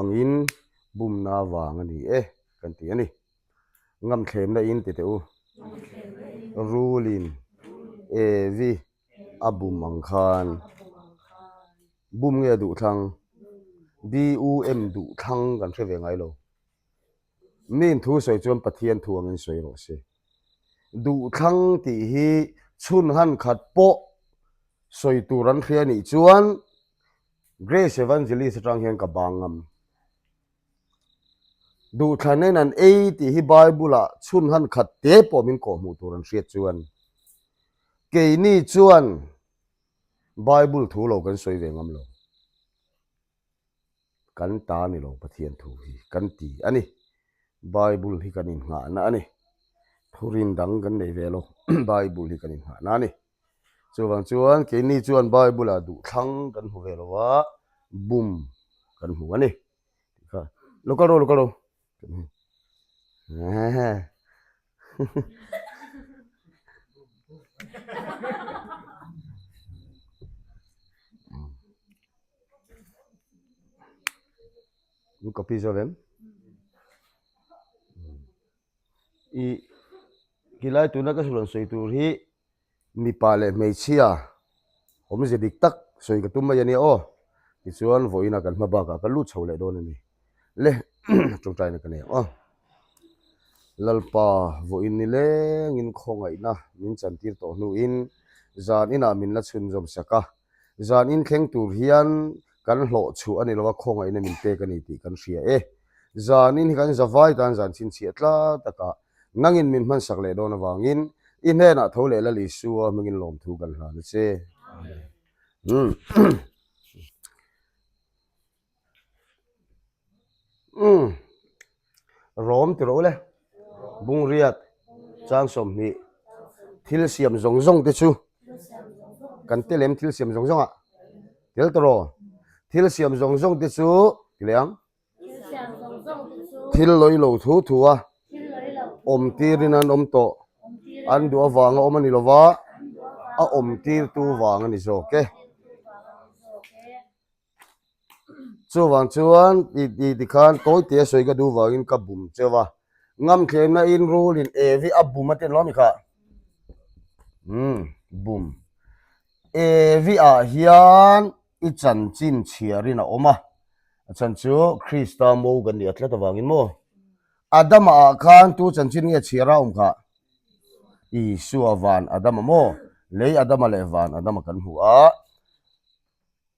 Angin bumna vang a ni e kan ti a ni. Ngamthlemna in ti teh u. Rulin Evi a bum ang khan bum nge duhthlang? BUM duhthlang kan hre ve ngai lo. Min thu sawi chuan Pathian thu angin sawi rawh se. Duhthlang tih hi chhun han khat pawh sawi tur an hria nih chuan Grace Evangelist atang hian ka bang ngam. Duhthlan in an ei tih hi Bible ah chhun han khat te pawh min kawh hmuh tur an hriat chuan keini chuan Bible thu lo kan sawi ve ngam lo. Kan ta ni lo Pathian thu hi kan ti a ni. Bible hi kan innghahna a ni. Thurin dang kan nei ve lo Bible hi kan innghahna a ni. Chuvang chuan keini chuan Bible ah duhthlang kan hmu ve lo va, bum kan hmu a ni. Tikha lo kal rawh lo kal rawh. In copy zawk em? I tilai tuna ka rawn sawi tur hi mipa leh hmeichhia awmze dik tak sawi ka tum mai a nia aw. Tichuan vawiinah kan hma bakah ka lut chho leh dawn a ni. Le tawngtaina ka nei ang aw. Lalpa vawiin ni lengin khawngaihna min chantir tawh hnuin zan inah min la chhunzawm sak a. Zan in thleng tur hian kan hlawh chhuah a ni lo a, khawngaihna min pek a ni tih kan hria e. Zan in hi kan zavai tan zan chhinchhiah tlat takah nangin min hmansak leh dawn avangin i hnenah tho leh Lal Isua hmingin lawmthu kan hlan a che. Amen. Umm. Rawm ti rawh u le. Bungriat, chang 20, thil siam zawng zawng te chu kan tel em thil siam zawng zawng ah? Tel ta rawh. Thil siam zawng zawng te chu ti leh ang. Thil lawi lo thu thu a awm tirin an awm tawh. An duh avanga awm a ni lova, a awm tirtu vang a ni zawk e. Chuvang chuan ti ti tikhan tawi tia sawi ka duh vangin ka bum cheu a, ngamthlemna in rulin Evi a bum a ti lo a mi kha? Umm bum. Evi ah hian i chanchin chhiarin a awm a, a chhan chu Krista mo kan nih a tlat avangin maw? Adama ah khan tu chanchin nge chhiar a awm kha? Isua van Adama maw? Lei Adama leh van Adama kan hmu a.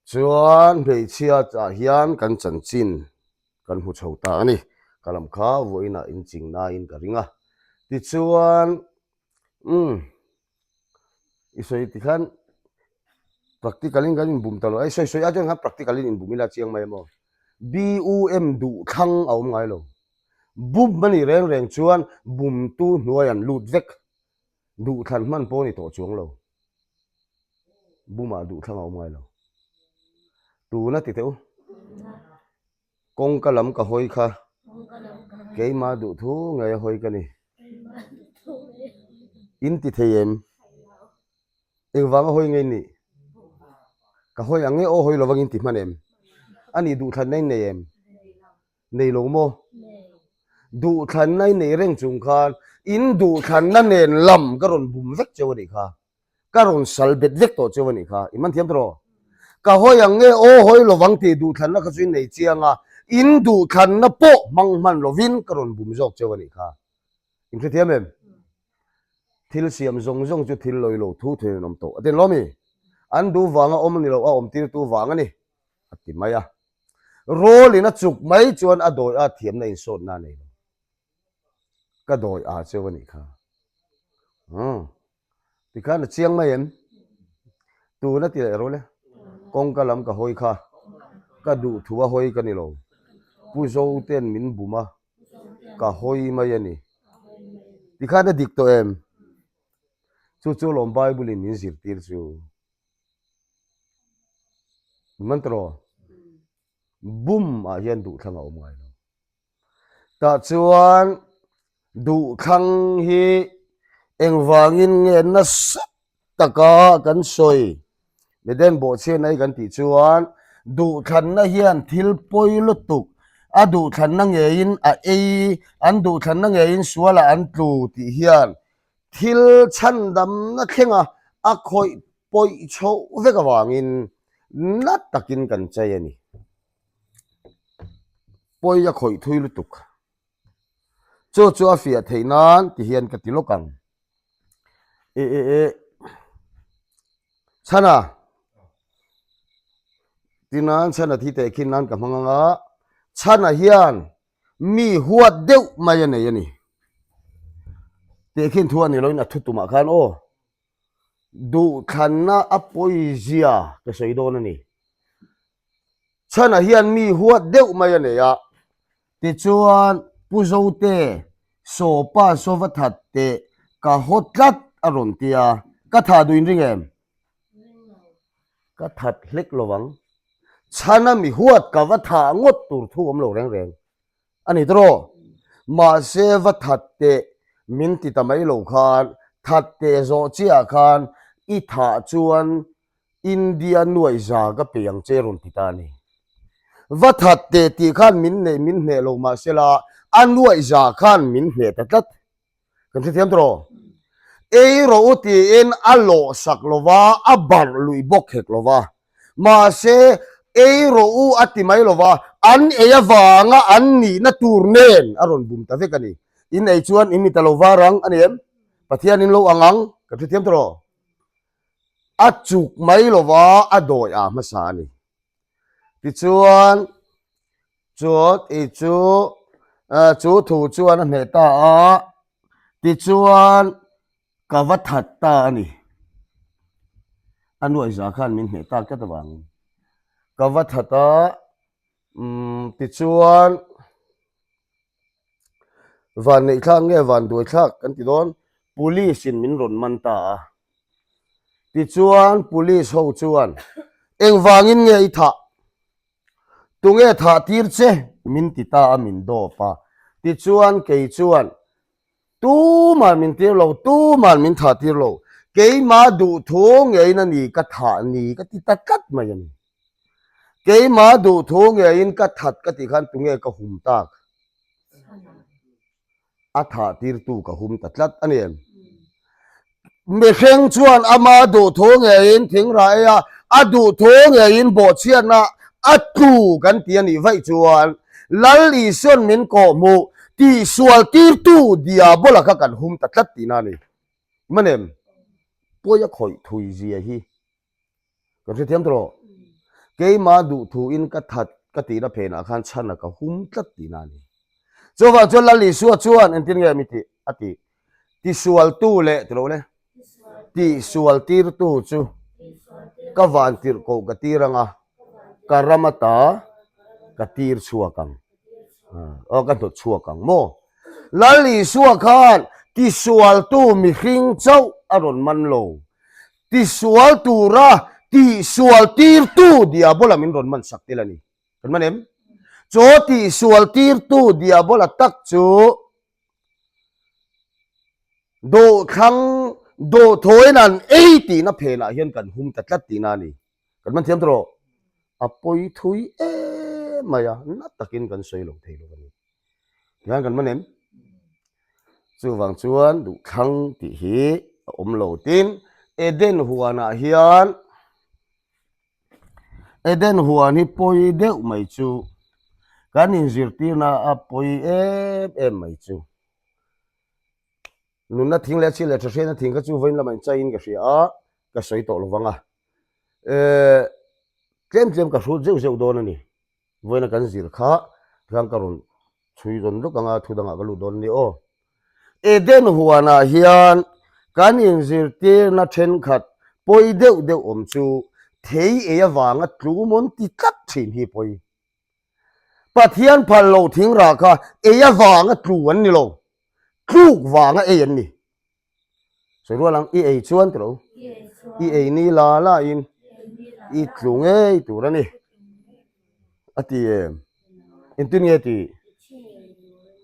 Chuan hmeichhia ah hian kan chanchin kan hmu chho ta a ni. Ka lam kha vawiinah inching nain ka ring a. Tichuan, umm, i sawi tikhan practical in kan inbum ta lo. Ei sawi sawi ah chuan khan practical in inbum ila chiang mai emaw. BUM duhthlang a awm ngai lo. Bum a nih reng reng chuan bumtu hnuai an lut vek. Duhthlan hman pawh a ni tawh chuang lo. Bumah duhthlang a awm ngai lo. Tuna ti teh u. Kawngka lam ka hawi kha. Keimah duhthu ngei a hawi ka ni. In ti thei em? Engvang a hawi ngei nih? Ka hawi ang nge aw hawi lovang in ti hman em? A nih duhthlanna in nei em? Nei lo maw? Duhthlanna i nei reng chung khan in duhthlanna nen lam ka rawn bum vek cheu a nih kha. Ka rawn sal bet vek tawh cheu a nih kha. I man thiam tawh? Ka hawi ang nge aw hawi lovang tih duhthlanna kha chu i nei chiang a, in duhthlanna pawh hmang hman lovin ka rawn bum zawk cheu a nih kha. In hrethiam em? Thil siam zawng zawng chu thil lawi lo thu thuin an awm tawh a ti lo mi? An duh vanga awm a ni lo, a awmtirtu vang a ni. a ti mai a. Rawlin a chuk mai chuan a dawi a thiamna insawtna a nei lo. Ka dawi a cheu a nih kha. Umm. Tikhan a chiang mai em? Tun a ti leh rawh le. Kawngka lam ka hawi kha. Ka duh thu a hawi ka ni lo. Pu Zoten min bum a, ka hawi mai a ni. Tikhan a dik tawh em? Chu chu lawm Bible in min zirtir chu. Mantro bum ah hian duhthlang a awm ngai lo. Tah chuan duhthlang hi engvangin nge nasa taka kan sawi Meden bawhchhiatna hi kan tih chuan duhthlanna hian thil pawi lutuk. A duhthlanna ngeiin a ei, an duhthlanna ngeiin sualah an tlu tih hian thil chhandamna thlenga a khawih pawih chhoh vek avangin na takin kan chei a ni. Pawi a khawih thui lutuk. Chu chu a fiah theih nan ti hian ka ti lawk ang. E e e Chhana Tinan Chhana thi teh khin nan ka hmang ang a, Chhana hian mi huat deuh mai a nei a ni. Teh khin thu a ni loin a thu tumah khan aw duhthlanna a pawizia ka sawi dawn a ni. Chhana hian mi huat deuh mai a nei a, tichuan Pu Zote Sawpa saw va that teh ka haw tlat a rawn ti a, ka thah duh inring em? Ka that hlek lo ang. Chhana mi huat ka va thah ngawt tur thu awm lo reng reng. A ni tawh. Mahse va that teh min ti ta mai lo khan, that teh zawh chiah khan i thah chuan India nuaihza ka pe ang che rawn ti ta a ni. Va that teh tih khan min neih min hneh lo mahsela a nuaihza khan min hneh ta tlat. Kan hrethiam tawh. Ei rawh u tiin a lawh sak lo va, a barh luih bawk hek lo va. Mahse, ei rawh u a ti mai lo va, an ei avanga an nihna tur nen a rawn bum ta vek a ni. In ei chuan in ni ta lo va rang a ni em? Pathian in lo ang ang, kan hrethiam tawh. A chuk mai lo va, a dawi a hmasa a ni. Tichuan, chuan i chu chu thu chuan a hneh ta a, tichuan ka va that ta a ni. A nuaihza khan min hneh tak tlat avangin ka va that a, umm tichuan van neih thlak nge van duai thlak kan ti dawn, police in min rawn man ta a. Tichuan police ho chuan engvangin nge i thah? Tunge thah tir che? Min ti ta a min dawp a. Tichuan kei chuan tuman min tir lo, tuman min thah tir lo. Keimah duhthu ngeiin a ni ka thah ni ka ti ta tlat mai a ni. Keimah duhthu ngeiin ka that ka tih khan tunge ka hum tak? A thah tirtu ka hum ta tlat a ni em? Mihring chuan ama duhthu ngeiin thingrah ei a, a duhthu ngeiin bawhchhiatna a tlu kan ti a nih vaih chuan Lal Isuan min kawhhmuh tihsual tirtu Diabola kha kan hum ta tlat tihna a ni. Man em? Pawi a khawih thui zia hi. Kan hrethiam tawh rawh. Keimah duhthuin ka that ka tihna phenah khan chhana ka hum tlat tihna a ni. Chuvang chuan Lal Isua chuan engtin nge mi tih a tih? Tisualtu leh ti lo le. Tihsualtirtu chu ka van tirh koh ka tir ang a, ka ram ata ka tir chhuak ang. Aw ka hnawt chhuak ang maw? Lal Isua khan tisualtu mihring chauh a rawn man lo. Tisual tura tihsual tirtu Diabola min rawn man sak tel a ni. Kan man em? Chaw tihsual tirtu Diabola tak chu dawhthlang dawhthawiin an ei tihna phenah hian kan hum ta tlat tihna a ni. Kan man thiam tawh. A pawi thui em mai a, na takin kan sawi lo thei lo a ni. Tihian kan man em? Chuvang chuan duhthlang tih hi a awm lo. Tin, Eden huanah hian Eden huan hi pawi deuh mai chu kan inzirtirna a pawi em em mai chu. Nunna thing leh chhia leh tha hriatna thing kha chu vawiin lamah inchaiin ka hria a, ka sawi tawh lo vang a. Ehh tlem tlem ka hrut zeuh zeuh dawn a ni. Vawiina kan zir kha tikhan ka rawn chhui rawn lawk ang a, thu dangah ka lut dawn a ni aw. Eden huanah hian kan inzirtirna thenkhat pawi deuh deuh awm chu thei ei avanga tlumawn ti tlat thin hi pawi. Pathian phal lo thingrah kha ei avanga tlu an ni lo, tluk vanga ei an ni. Sawi rual ang, i ei chuan tilo, i ei ni la la in i tlu ngei tur a ni. A ti em? Engtin nge ti?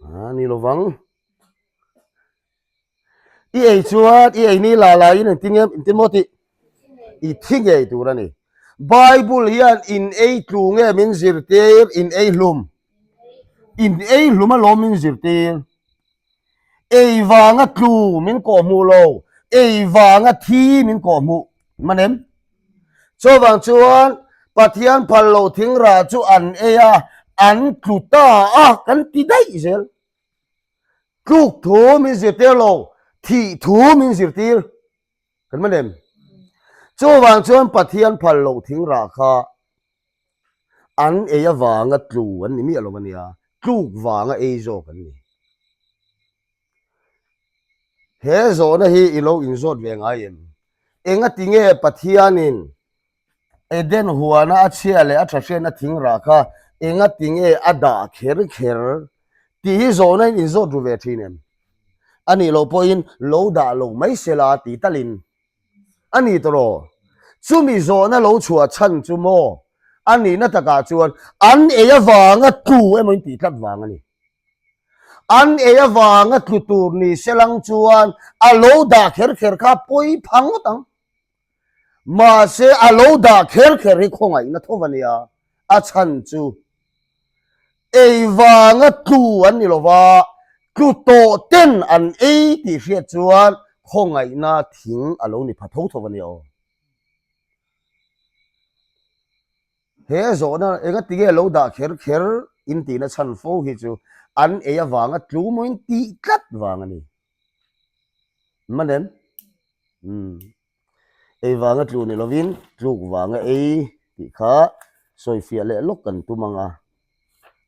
A ni lovang. I ei chuan i ei ni la la in engtin nge engtin maw tih? I thi ngei tur a ni. Bible hian in ei tlu nge min zirtir in ei hlum? In ei hlum alawm min zirtir. Ei vanga tlu min kawh hmuh lo, ei vanga thi min kawh hmuh man em? Chuvang chuan Pathian phal lo thing rah chu an ei a, an tlu ta a kan ti daih zel. Tluk thu min zirtir lo, thih thu min zirtir. Kan man em? Chuvang chuan Pathian phal lo thing rah kha An ei avanga tlu an ni miah lo a nia, tluk vanga ei zawk an ni. He zawhna hi i lo inzawt ve ngai em? Engati nge Pathianin Eden huana a chhia leh a tha hriatna thing rah kha engati nge a dah kher kher tih hi zawhna in inzawt ru ve thin em? A nih loh pawhin lo dah lo mai sela ti talin A ni tawh. Chumi zawhna lo chhuah chhan chu maw? A nihna takah chuan an ei avanga tlu emaw in tih tlat vang a ni. An ei avanga tlu tur ni se lang chuan a lo dah kher kher kha pawi pha ngawt ang. Mahse a lo dah kher kher hi khawngaihna tho va nia. A chhan chu Ei vanga tlu an ni lova, tlu tawh ten an ei tih hriat chuan khawngaihna thing a lo ni pha tho tho a nia aw. He zawhna enga tinge lo dah kher kher in tihna chhan fo hi chu an ei avanga tlu mawiin tih tlat vang a ni. Man em? Umm. Ei vanga tlu ni lovin tluk vanga ei tih kha sawifiah leh lawk kan tum ang a.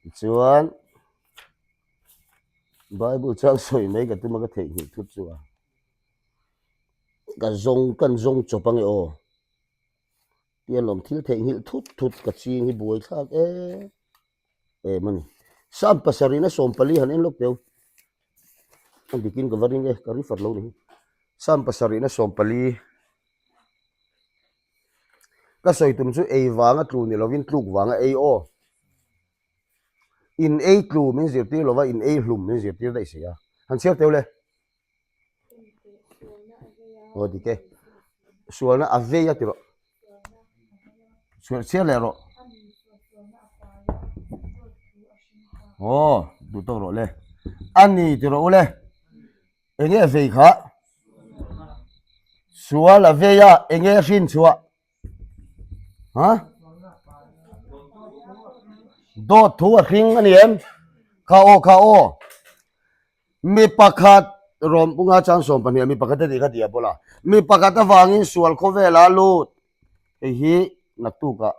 Tichuan Bible chuan sawi mai ka tum a ka theihnghilh thut chu a. Ka zawng kan zawng chawp ange aw. Tia lawm thil theihnghilh thut thut ka ching hi buai thlak em em a ni. Sam pasarihna 14 han en lawk teu. A dikin ka va ring e, ka ri fat lo ni hi. Sam pasarihna 14 ka sawi tum chu ei vanga tlu ni lovin tluk vanga ei aw. In ei tlu min zirtir lova in ei hlum min zirtir daih si a. Han chhiar teu le. Aw dik e. Sualna a vei a ti rawh. Chhiar chhiar leh rawh. Aw duh tawk rawh le. A ni ti rawh u le. Enge a vei kha? Sual a vei a, enge a hrin chhuah? Ha? Dawt thu a hring a ni em? Kha aw kha aw. Mi pakhat Rom punga chang 12 mi pakhat a tih kha tia bawla. Mi pakhat avangin sual khawvela lut. Hei hi naktukah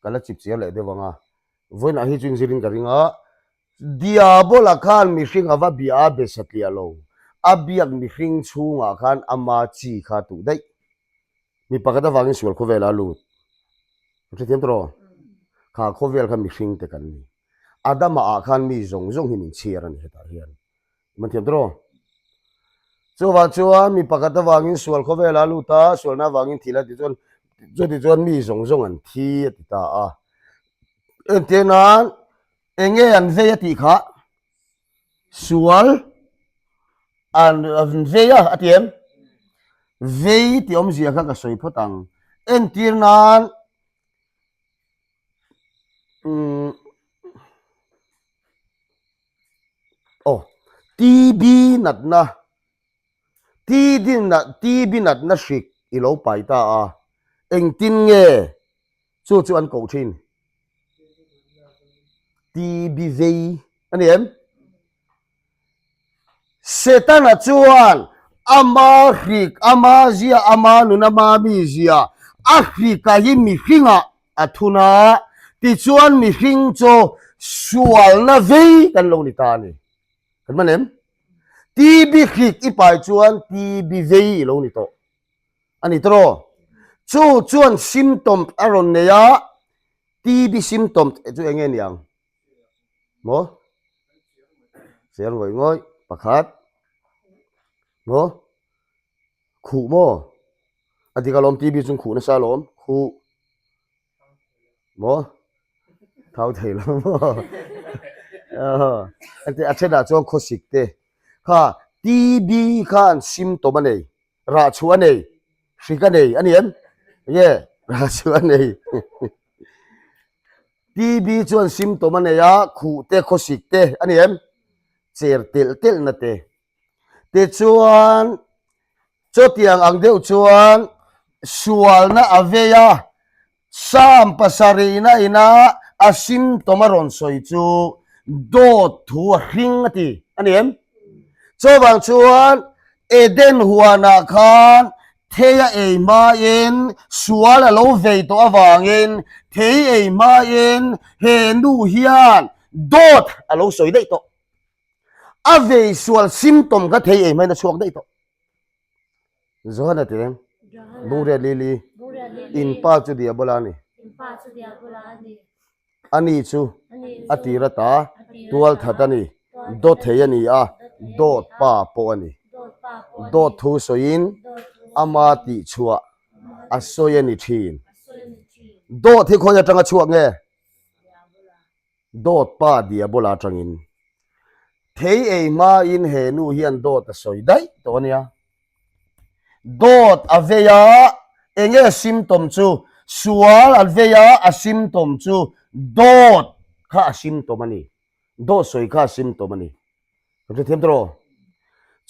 ka la chip chiar leh deuh ang a. Vawiinah hi chu inzirin ka ring a. Diabola khan mihring a va bia a be satliah lo. A biak mihring chhungah khan ama chi kha tuh daih. Mi pakhat avangin sual khawvela lut. Ka hrethiam tawh rawh. Kha khawvel kha mihring te kan ni. Adama ah khan mi zawng zawng hi min chhiar a ni hetah hian. Man thiam tawh rawh. Chuvang chuan mi pakhat avangin sual khawvel a lut a, sualna avangin thil a ti chuan chuti chuan mi zawng zawng an thi a ti ta a. Entir nan eng nge an vei a tih kha sual an vei a a ti em? Vei tih awmzia kha ka sawi phawt ang. Entir nan Umm aw TB natna TB TB natna hrik i lo pai ta a engtin nge chu chu an koh thin TB vei a ni em? Setana chuan ama hrik, ama zia, ama nun, ama mizia a hrika hi mihringah a thun a, tichuan mihring chu sualna vei kan lo ni ta a ni. Kan hman em? TB hrik i pai chuan TB vei i lo ni tawh a ni tawh. Chu chuan symptoms a rawn nei a, TB symptoms chu eng nge ni ang? Maw? Cher ngawih ngawih pakhat. Maw? Khuh maw? A dik alawm TV chung khuh nasa alawm. Khuh. Maw? Thau thei lo maw? A thenah chuan khawsik te. Kha TB khan symptom a nei. Rah chhuah a nei. Hrik a nei a ni em? Nge rah chhuah a nei. TB chuan symptom a nei a, khuh te, khawsik te a ni em? Cher telh telhna te. Tichuan, chutiang ang deuh chuan sualna a vei a, Psalm pasarihna ina a symptom a rawn sawi chu dawt thu a hring a ti a ni em? Chuvang chuan Eden huanah khan thei a ei hmain sual a lo vei tawh avangin thei ei hmain he nu hian dawt a lo sawi daih tawh. A vei sual symptom kha thei ei hmain a chhuak daih tawh. Johana te Bungriat Lili in pa chu Diabola a ni. Ani chu a tir ata tualthat a ni, dawthei a ni a, dawt pa pawh a ni. Dawt thu sawiin ama tihchhuah a sawi a ni thin. Dawt hi khawi atanga chhuak nge? Dawt pa Diabola atangin. Thei ei hmain he nu hian dawt a sawi daih tawh a nia. Dawt a vei a, enge symptom chu? Sual a vei a, a symptom chu dawt kha a symptom a ni. Dawt sawi kha a symptom a ni. Ka hrethiam tawh rawh.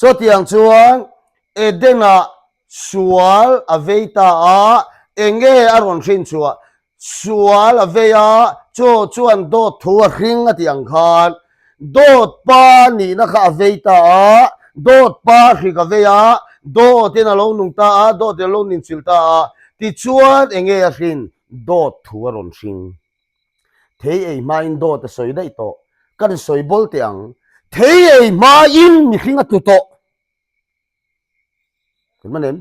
Chutiang chuan Eden-ah sual a vei ta a, enge a rawn hrin chhuah? Sual a vei a, chu chuan dawt thu a hring a tih ang khan dawt pa nihna kha a vei ta a, dawt pa hrik a vei a, dawtin a lo nung ta a, dawtin a lo ninchilh ta a, tichuan enge a hrin? Dawt thu a rawn hring. Thei ei hmain dawt a sawi daih tawh. Kan sawi bawl teh ang. Thei ei hmain mihring a tlu tawh. Kan man em?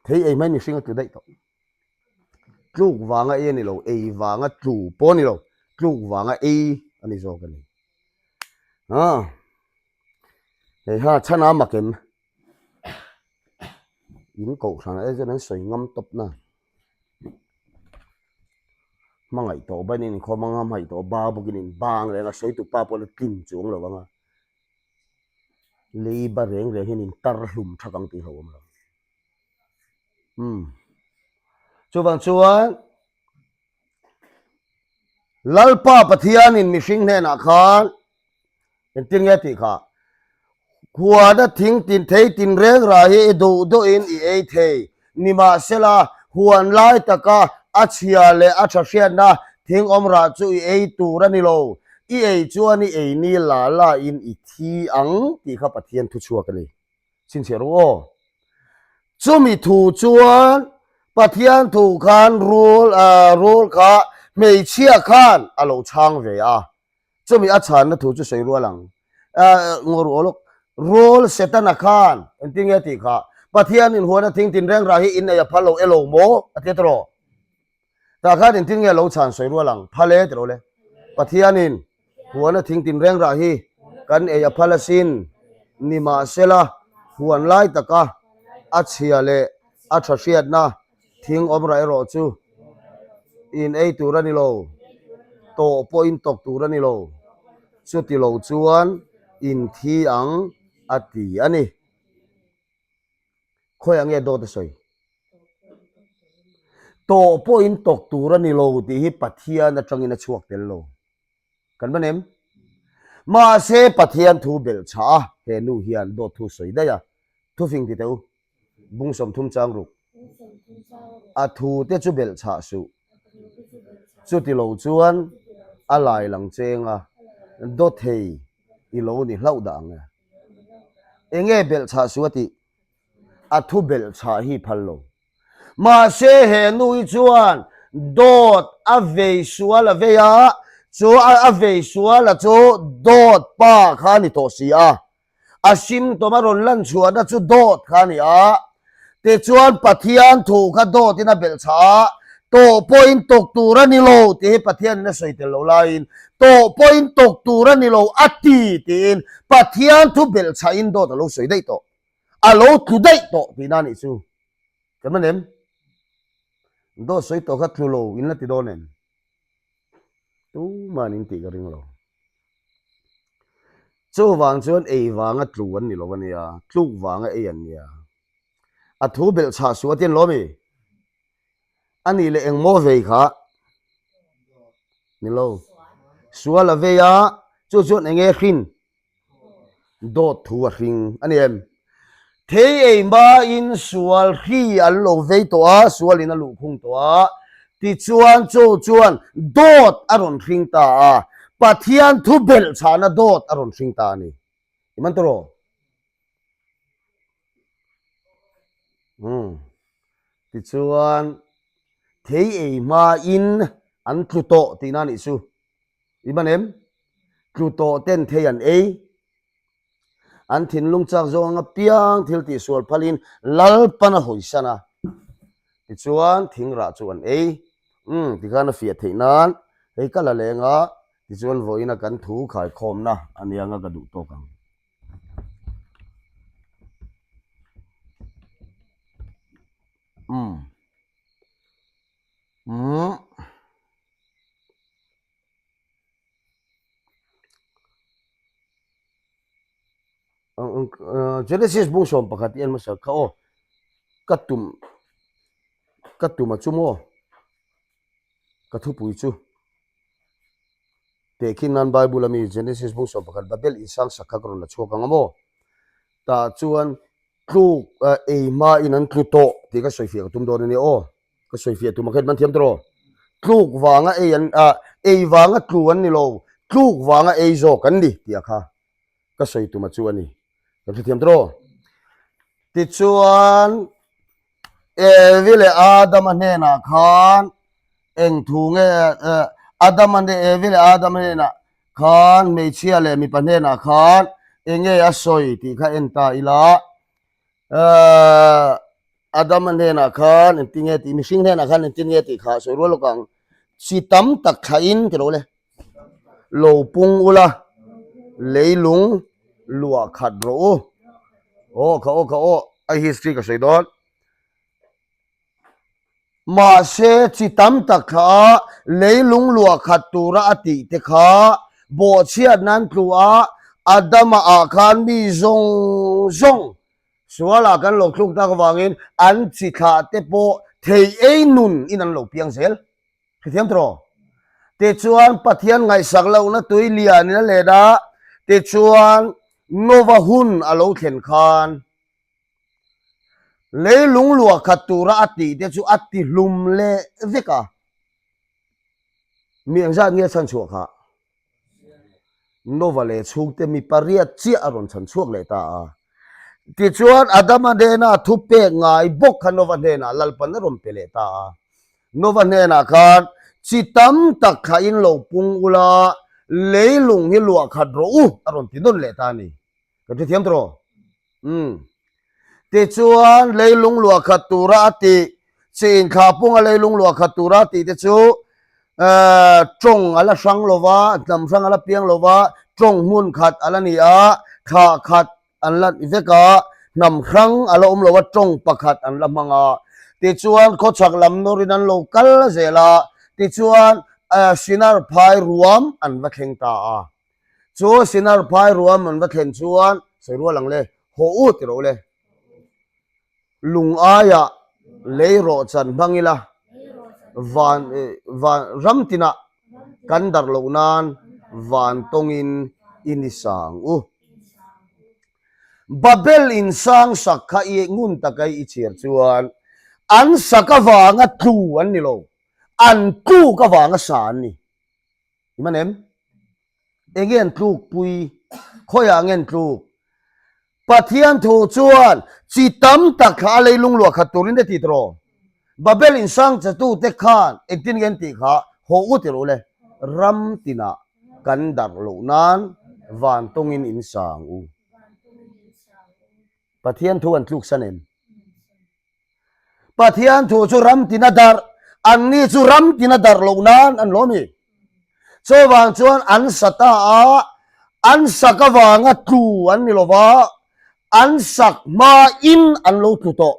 Thei ei hmain mihring a tlu daih tawh. Tluk vanga ei a ni lo, ei vanga tlu pawh a ni lo, tluk vanga ei a ni zawk a ni. Ah, hei ha chhan a mak em? In kohhran ah chuan an sawi ngam tawp na. Hmangaih tawh bain in inkhawm anga, hmangaih tawh ba bawkin in bang reng a, sawi tu pa pawh la tlin chuang lo ang a. Lei ba reng reng hian in tar hlum thak ang tih hlauhawm lo. Umm. Chuvang chuan Lalpa Pathianin mihring hnenah khan engtin nge tih kha huana thing tin thei tin reng rah hi i duh duhin i ei thei nimahsela huan lai taka a chhia leh a tha hriatna thing awm rah chu i ei tur a ni lo i ei chuan i ei ni la la in i thi ang tih kha Pathian thuchhuak a ni. Chhinchhiah rawh aw. Chumi thu chuan Pathian thu khan rul rul kha hmeichhia khan a lo chhang ve a. Chumi a chhanna thu chu sawi rual ang. Ngaw ru aw lawk. Rul Setana khan engtin nge tih kha Pathianin huana thing tinreng rah hi innei a phal lo e lo maw? A ti a ti rawh. Tah khan engtin nge lo chhan sawi rual ang? Phal e ti rawh le. Pathianin huana thing tinreng rah hi kan ei a phal asin. Nimahsela, huan lai taka a chhia leh a tha hriatna thing awm rah erawh chu in ei tur a ni lo, tawh pawh in tawk tur a ni lo. Chuti lo chuan in thi ang a ti a ni. Khawiah nge dawt a sawi? Tawh pawhin tawk tur a ni lo tih hi Pathian atangin a chhuak tel lo. Kan va nem? Mahse Pathian thu belh chhah a, he nu hian dawt thu sawi daih a. Thufing ti teh u, bung 30 chang ruk. A thu te chu belh chhah suh. Chuti lo chuan a lai lang cheng a, dawthei i lo ni hlauh dah ang e. Enge belh chhah suh a tih? A thu belh chhah hi phal lo. Mahse he nu hi chuan dawt a vei sual a vei a, chu a vei sual a chu dawt pa kha a ni tawh si a. A symptom a rawn lan chhuahna chu dawt kha a ni a. Tichuan Pathian thu kha dawtin a belh chhah a, tawh pawhin tawk tur a ni lo tih hi Pathianin a sawi tel lo laiin tawh pawhin tawk tur a ni lo a ti tiin Pathian thu belh chhahin dawt a lo sawi daih tawh. A lo tlu daih tawh tihna a nih chu. Kan man em? Dawt sawi tawh kha tlu lo in la ti dawn em? Tuman in tih ka ring lo. Chuvang chuan ei vanga tlu an ni lo a nia, tluk vanga ei an nia. A thu belh chhah suh a ti an lawm i? A nih leh engmaw vei kha? Ni lo. Sual a vei a, chu chuan eng nge hrin? Dawt thu a hring a ni em? Thei ei hmain sual hri an lo vei tawh a, sualin a luhkhung tawh a, tichuan chu chuan dawt a rawn hring ta a, Pathian thu belhchhahna dawt a rawn hring ta a ni. I man tawh rawh. Umm. Tichuan thei ei hmain an tlu tawh tihna a nih chu. I man em? Tlu tawh ten thei an ei. An thinlung chak zawng anga piang thil tihsual phalin Lalpan a hawisan a. Tichuan thingrah chu an ei. Umm tikhan a fiah theih nan hei ka la leng a, tichuan vawiin a kan thu khaikhawmna a nia nga ka duh tawk ang. Umm. Umm. Genesis bung 11 i en hmasa kha aw ka tum ka tum a chu maw ka thupui chu tehkhin nan Bible ami Genesis bung 11 Babel insang sak kha ka rawn la chhuak ang a maw tah chuan tluk ei hmain an tlu tawh tih ka sawi fiah ka tum dawn a nia aw. Ka sawi fiah tum a khet man thiam tawh. Tluk vanga ei an ah ei vanga tlu an ni lo, tluk vanga ei zawk an ni tih a kha ka sawi tum a chu a ni. Kan hrethiam tawh. Tichuan Evi leh Adama hnenah khan eng thu nge Adama hne Evi leh Adama hnenah khan hmeichhia leh mipa hnenah khan eng nge a sawi tih kha en ta ila. Adama hnenah khan engtin nge tih mihring hnenah khan engtin nge tih kha sawi rual lawk ang chi tam tak thlahin ti lo le lo pung ula leilung luah khat rawh u aw kha aw kha aw a history ka sawi dawn. Mahse, chi tam tak kha leilung luah khat tura a tih te kha bawhchhiat nan tlu a, Adama ah khan mi zawng zawng sualah kan lo thluk tak avangin an chi thlah te pawh thei ei nun in an lo piang zel. Hrethiam tawh? Tichuan, Pathian ngaihsak lohna tui lian in a let a, tichuan Nova hun a lo thlen khan, Leilung luah khat tura a tih te chu a ti hlum leh vek a. Mi engzat nge chhan chhuah kha? Nova leh chhungte mi pariat chiah a rawn chhan chhuak leh ta a. Tichuan Adama hnena thu pek ngai bawk kha Nova hnenah Lalpan a rawn pe leh ta a. Nova hnenah khan chi tam tak kha in lo pung ula, leilung hi luah khat rawh u a rawn ti nawn leh ta a ni. Kan hrethiam tawh rawh. Umm. Tichuan leilung luah khat tura a tih, chi inthlah punga leilung luah khat tura a tih te chu tawng a la hrang lo va, hnam hrang a la piang lo va, tawng hmun khat a la ni a, thlah khat an la ni vek a, hnam hrang a la awm lo va, tawng pakhat an la hmang a. Tichuan khawchhak lam nawrin an lo kal zel a, tichuan Sinar phai ruam an va thleng ta a. Chu Sinar phai ruam an va thlen chuan sawi rual ang le, haw u ti rawh u le. Lung aiah lei rawh chan hmang ila, van van ram tinah kan darh loh nan van tawngin i ni sang u. Babel in sang sak kha i ngun taka i chhiar chuan an sak avanga tlu an ni lo, an tluk avanga sa an ni. I man em? Enge an tluk pui? Khawiah nge an tluk? Pathian thu chuan chi tam tak kha a leilung luah khat turin a ti tawh. Babel in sang chatute khan engtin nge an tih kha haw u ti rawh le. Ram tinah kan darh loh nan van tawngin in sang u. Pathian thu an tluk san em? Pathian thu chu ram tina darh, anni chu ram tina darh loh nan an lo ni. Chuvang chuan an sa ta a, an sak avanga tlu an ni lo va, an sak hmain an lo tlu tawh.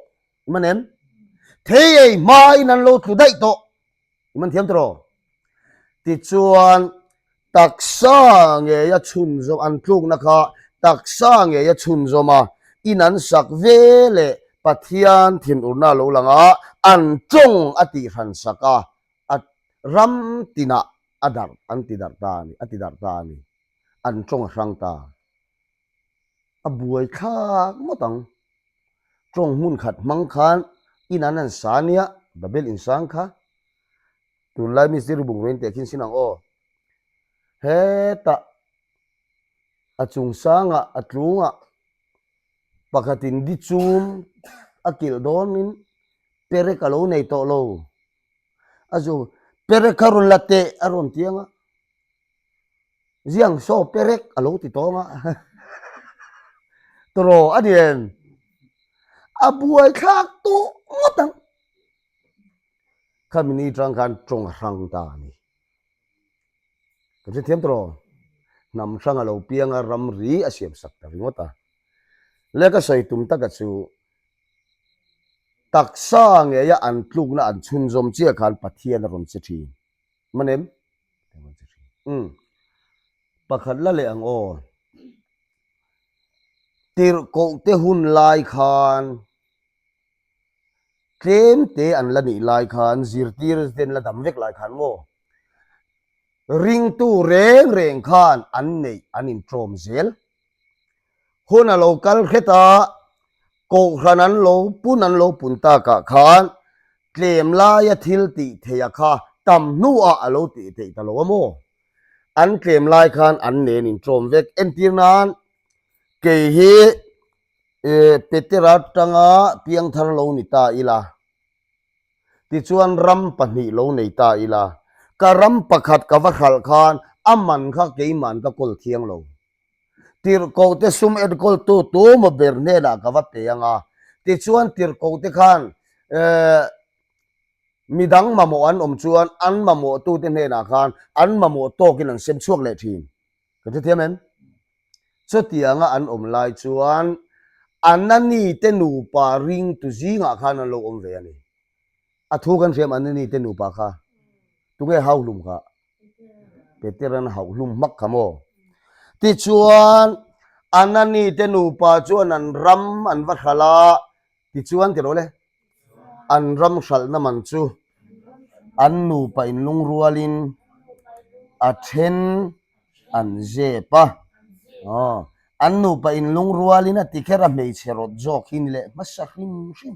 I man em? Thei ei hmain an lo tlu daih tawh. I man thiam tawh? Tichuan, Taksa ngeia chhunzawm an tlukna kha taksa ngeia chhunzawm a, in an sak ve leh Pathian thinurna a lo lang a, an tawng a tihran sak a, a ram tinah A darh, an ti darh ta a ni, a ti darh ta a ni. An tawng a hrang ta. A buai thlak ngawt ang. Tawng hmun khat hmang khan in an han sa nia, Babel insang kha. Tunlai mistiri bungraw in tehkhin sin ang aw. Hetah a chung sangah a tlungah pakhatin di chum a kilh dawnin perek a lo nei tawh lo. A zu perek kha rawn la teh a rawn ti ang a, ziang saw perek a lo ti tawng a tawraw a ni em? A buai thlak tawh ngawt ang. Khami ni tang khan tawng a hrang ta a ni. Kan hrethiam tawh rawh. Hnam hrang a lo piang a, ramri a siam sak ta ringawt a. Le ka sawi tum taka chu taksa ngeia an tlukna an chhunzawm chiah khan Pathian a rawn che thin. Man em? A rawn che thin. Umm. Pakhat la leh ang aw. Tirhkoh te hun lai khan Tlem te an la nih lai khan zirtir ten la dam vek lai khan maw ringtu reng reng khan an neih an intawm zel. Hun a lo kal hret a, kohhran an lo pun an lo pun takah khan tlem laia thil tih theih a kha tam hnuah a lo tih theih ta lo a maw? An tlem lai khan an nen intawm vek. Entir nan kei hi Petera atanga piangthar lo ni ta ila, tichuan ram pahnih lo nei ta ila, ka ram pakhat ka va hralh khan a man kha keiman ka kawl thiang lo. Tirhkohte sum enkawltu tumaw ber hnenah ka va pe ang a, tichuan tirhkohte khan midang mamawh an awm chuan an mamawhtute hnenah khan an mamawh tawkin an sem chhuak leh thin. Kan hrethiam em? Chutianga an awm lai chuan Anani te nupa ringtu zingah khan an lo awm ve a ni. A thu kan hriam Anani te nupa kha tunge hauhlum kha? Peteran hauhlum hmak kha maw? Tichuan Anani te nupa chuan an ram an va hralh a, tichuan ti rawh le. An ram hralhna man chu an nupa inlungrualin a then an zep a. Aw, an nupa inlungrualin a ti kher a hmeichhe rawt zawk hi ni leh hmasa hrim hrim.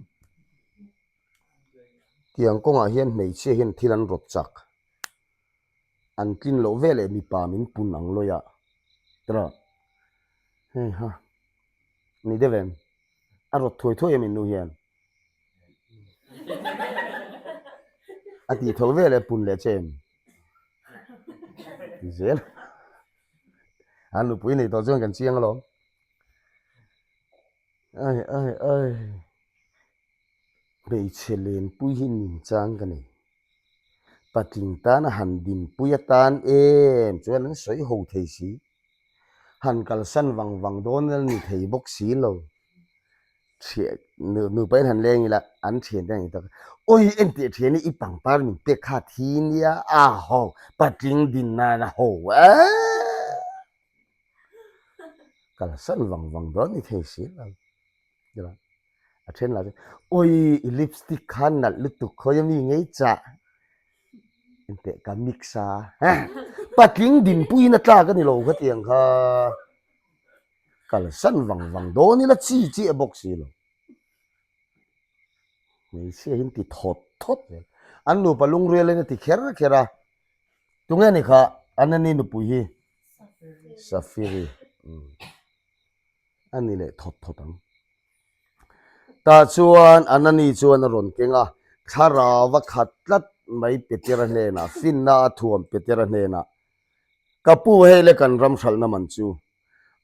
Tiang kawngah hian hmeichhia hian thil an rawt chak. An tlin loh ve leh mipa min pun ang lawih a. Tiraw? Hei ha. Ni deuh em? A rawt thuai thuai em innu hian? A tih tho ve leh pun leh che em? Ti zel. A nupui nei tawh chuan kan chiang alawm. Ai ai ai. Hmeichhe lenpui hi ninchang ka nei. Patling tana han dinpui atan em chuan an sawi ho thei si. Han kalsan vang vang dawn a ni thei bawk si lo. Thian nupa in han leng ila an thian te an intak a, Awi enteh thian hi i pangpar min pek kha thi nia a ho patling din nan a ho eee. Kalsan vang vang dawn ni thei si lo. A then lah chu awi i lipstick kha nalh lutuk khawi a mi ngei chah engteh ka mix a patling dinpuiin a tlak a ni lo khatiang kha kalsan vang vang dawn ila chi chiah bawk si lo hmeichhia hi an ti thawt thawt zel an nupa lungrialin a ti kher kher a tunge ni kha Anani nupui hi Safiri. A ni leh thawt thawt ang. Tah chuan Anani chuan a rawn keng a, thlarau a khat tlat mai Petera hnenah, finna a thuam Petera hnenah, Ka pu hei le kan ram hralhna man chu.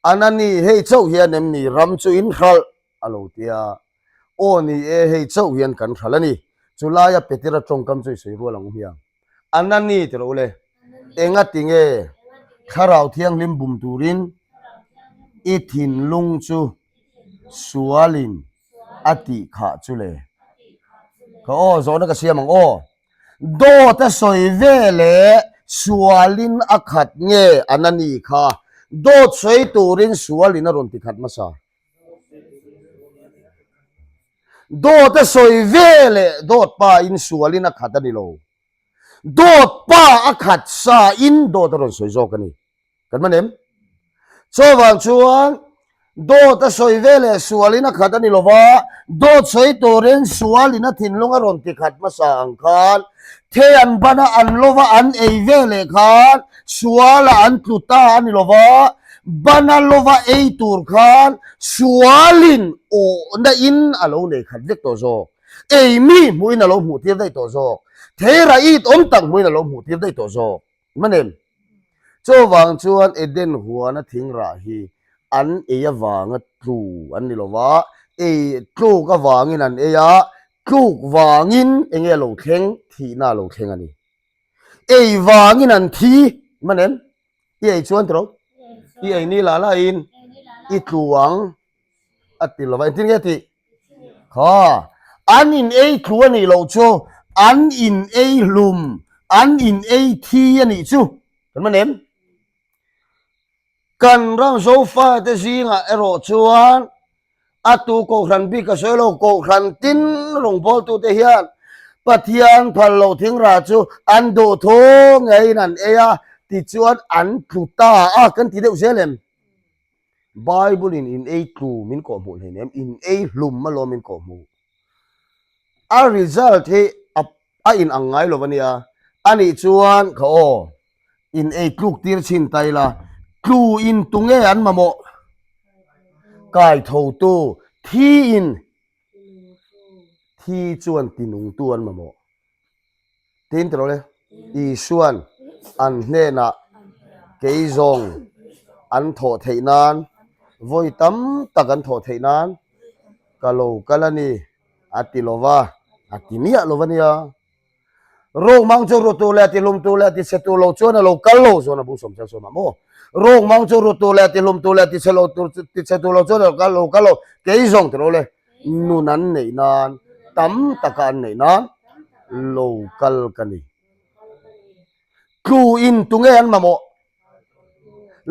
Anani, hei chauh hian em ni ram chu in hralh? a lo ti a. Aw ni e, hei chauh hian kan hralh a ni. Chulaia Petera tawngkam chu i sawi rual ang u hiang. Anani ti rawh u le, enga ti nge Thlarau Thianghlim bum turin i thinlung chu sualin a tih khah chu le? Ka aw zawhna ka siam ang aw. Dawt a sawi ve leh sualin a khat nge Anani kha dawt sawi turin sualin a rawn ti khat hmasa? Dawt a sawi ve leh dawt pa in sualin a khat a ni lo. Dawt pa a khat sa in dawt a rawn sawi zawk a ni. Kan man em? Chuvang chuan dawt a sawi ve leh sualin a khat a ni lo va, dawt sawi turin sualin a thinlung a rawn ti khat hmasa ang khan thei an ban a, an lo va, an ei ve leh khan sualah an tlu ta a ni lo va, bana lova ei tur khan sualin awhna in a lo nei khat vek tawh zawk. Ei mi hmuhin a lo hmuh tir daih tawh zawk. Theira it awm tak hmuhin a lo hmuh tir daih tawh zawk. Manem. Chuvang chuan Eden huana thingrah hi an ei avanga tlu an ni lo va, ei tluk avangin an ei a, tluk vangin enge a lo thleng, thihna a lo thleng a ni. Ei vangin an thi, manem, i ei chuan tiro, i ei ni lah lahin i tlu ang a ti lo va, engtin nge a tih? Kha, an in ei tlu a nih loh chu an in ei hlum, an in ei thi a nih chu. Kan man em? Kan ram Zofate zingah erawh chuan a tu Kohhran bik ka sawi lo, Kohhran tin rawngbawltute hian Pathian phal loh thingrah chu an duh thu ngeiin an ei a, tichuan an tlu ta a, kan ti deuh zel em? Bible in in ei tlu min kawh hmuh hleinem, in ei hlum alawm min kawh hmuh. A result hi a a in ang ngai lo ania, anih chuan kha aw in ei tluk tir chhin ta ila, tlu in tunge an mamawh? Kai tho tu, thi in thi chuan tinungtu an mamawh. Tin tiraw le, Isua'n an hnenah kei zawng an thawh theih nan, vawi tam tak an thawh theih nan ka lo kal a ni, a ti lo va, a ti miah lo va nia. Rawngmang chu rutu leh tihlumtu leh tichhetu lo chuan a lo kal lo zawn a bung sawm chiang sawm ah maw? Rawngmang chu rutu leh tihlumtu leh tichhe lo tur tichhetu lo chuan a lo kal lo kal lo, kei zawng tiraw le, nun an neih nan, tam taka an neih nan lo kal ka ni. Tlu in tunge an mamawh?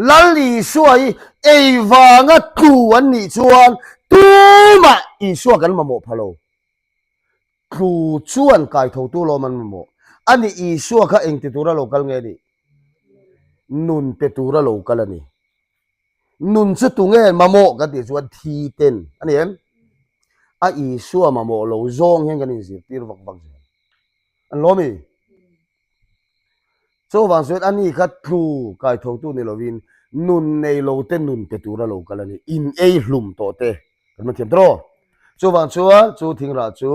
Lal Isua hi ei vanga tlu an nih chuan tumah Isua kan mamawh pha lo. Tlu chuan kaithotu lawm an mamawh. Ani Isua kha engti tura lo kal nge nih? Nun pe tura lo kal a ni. Nun chu tunge mamawh kan tih chuan thi ten a ni em? A Isua mamawh lo zawng hian kan inzirtir vak vak zel. An lawm i? Chuvang chuan ani kha tlu kaithotu ni lovin nun nei lo te nun pe tura lo kal a ni. In ei hlum tawh te kan man thiam tawh. Chuvang chuan chu thingrah chu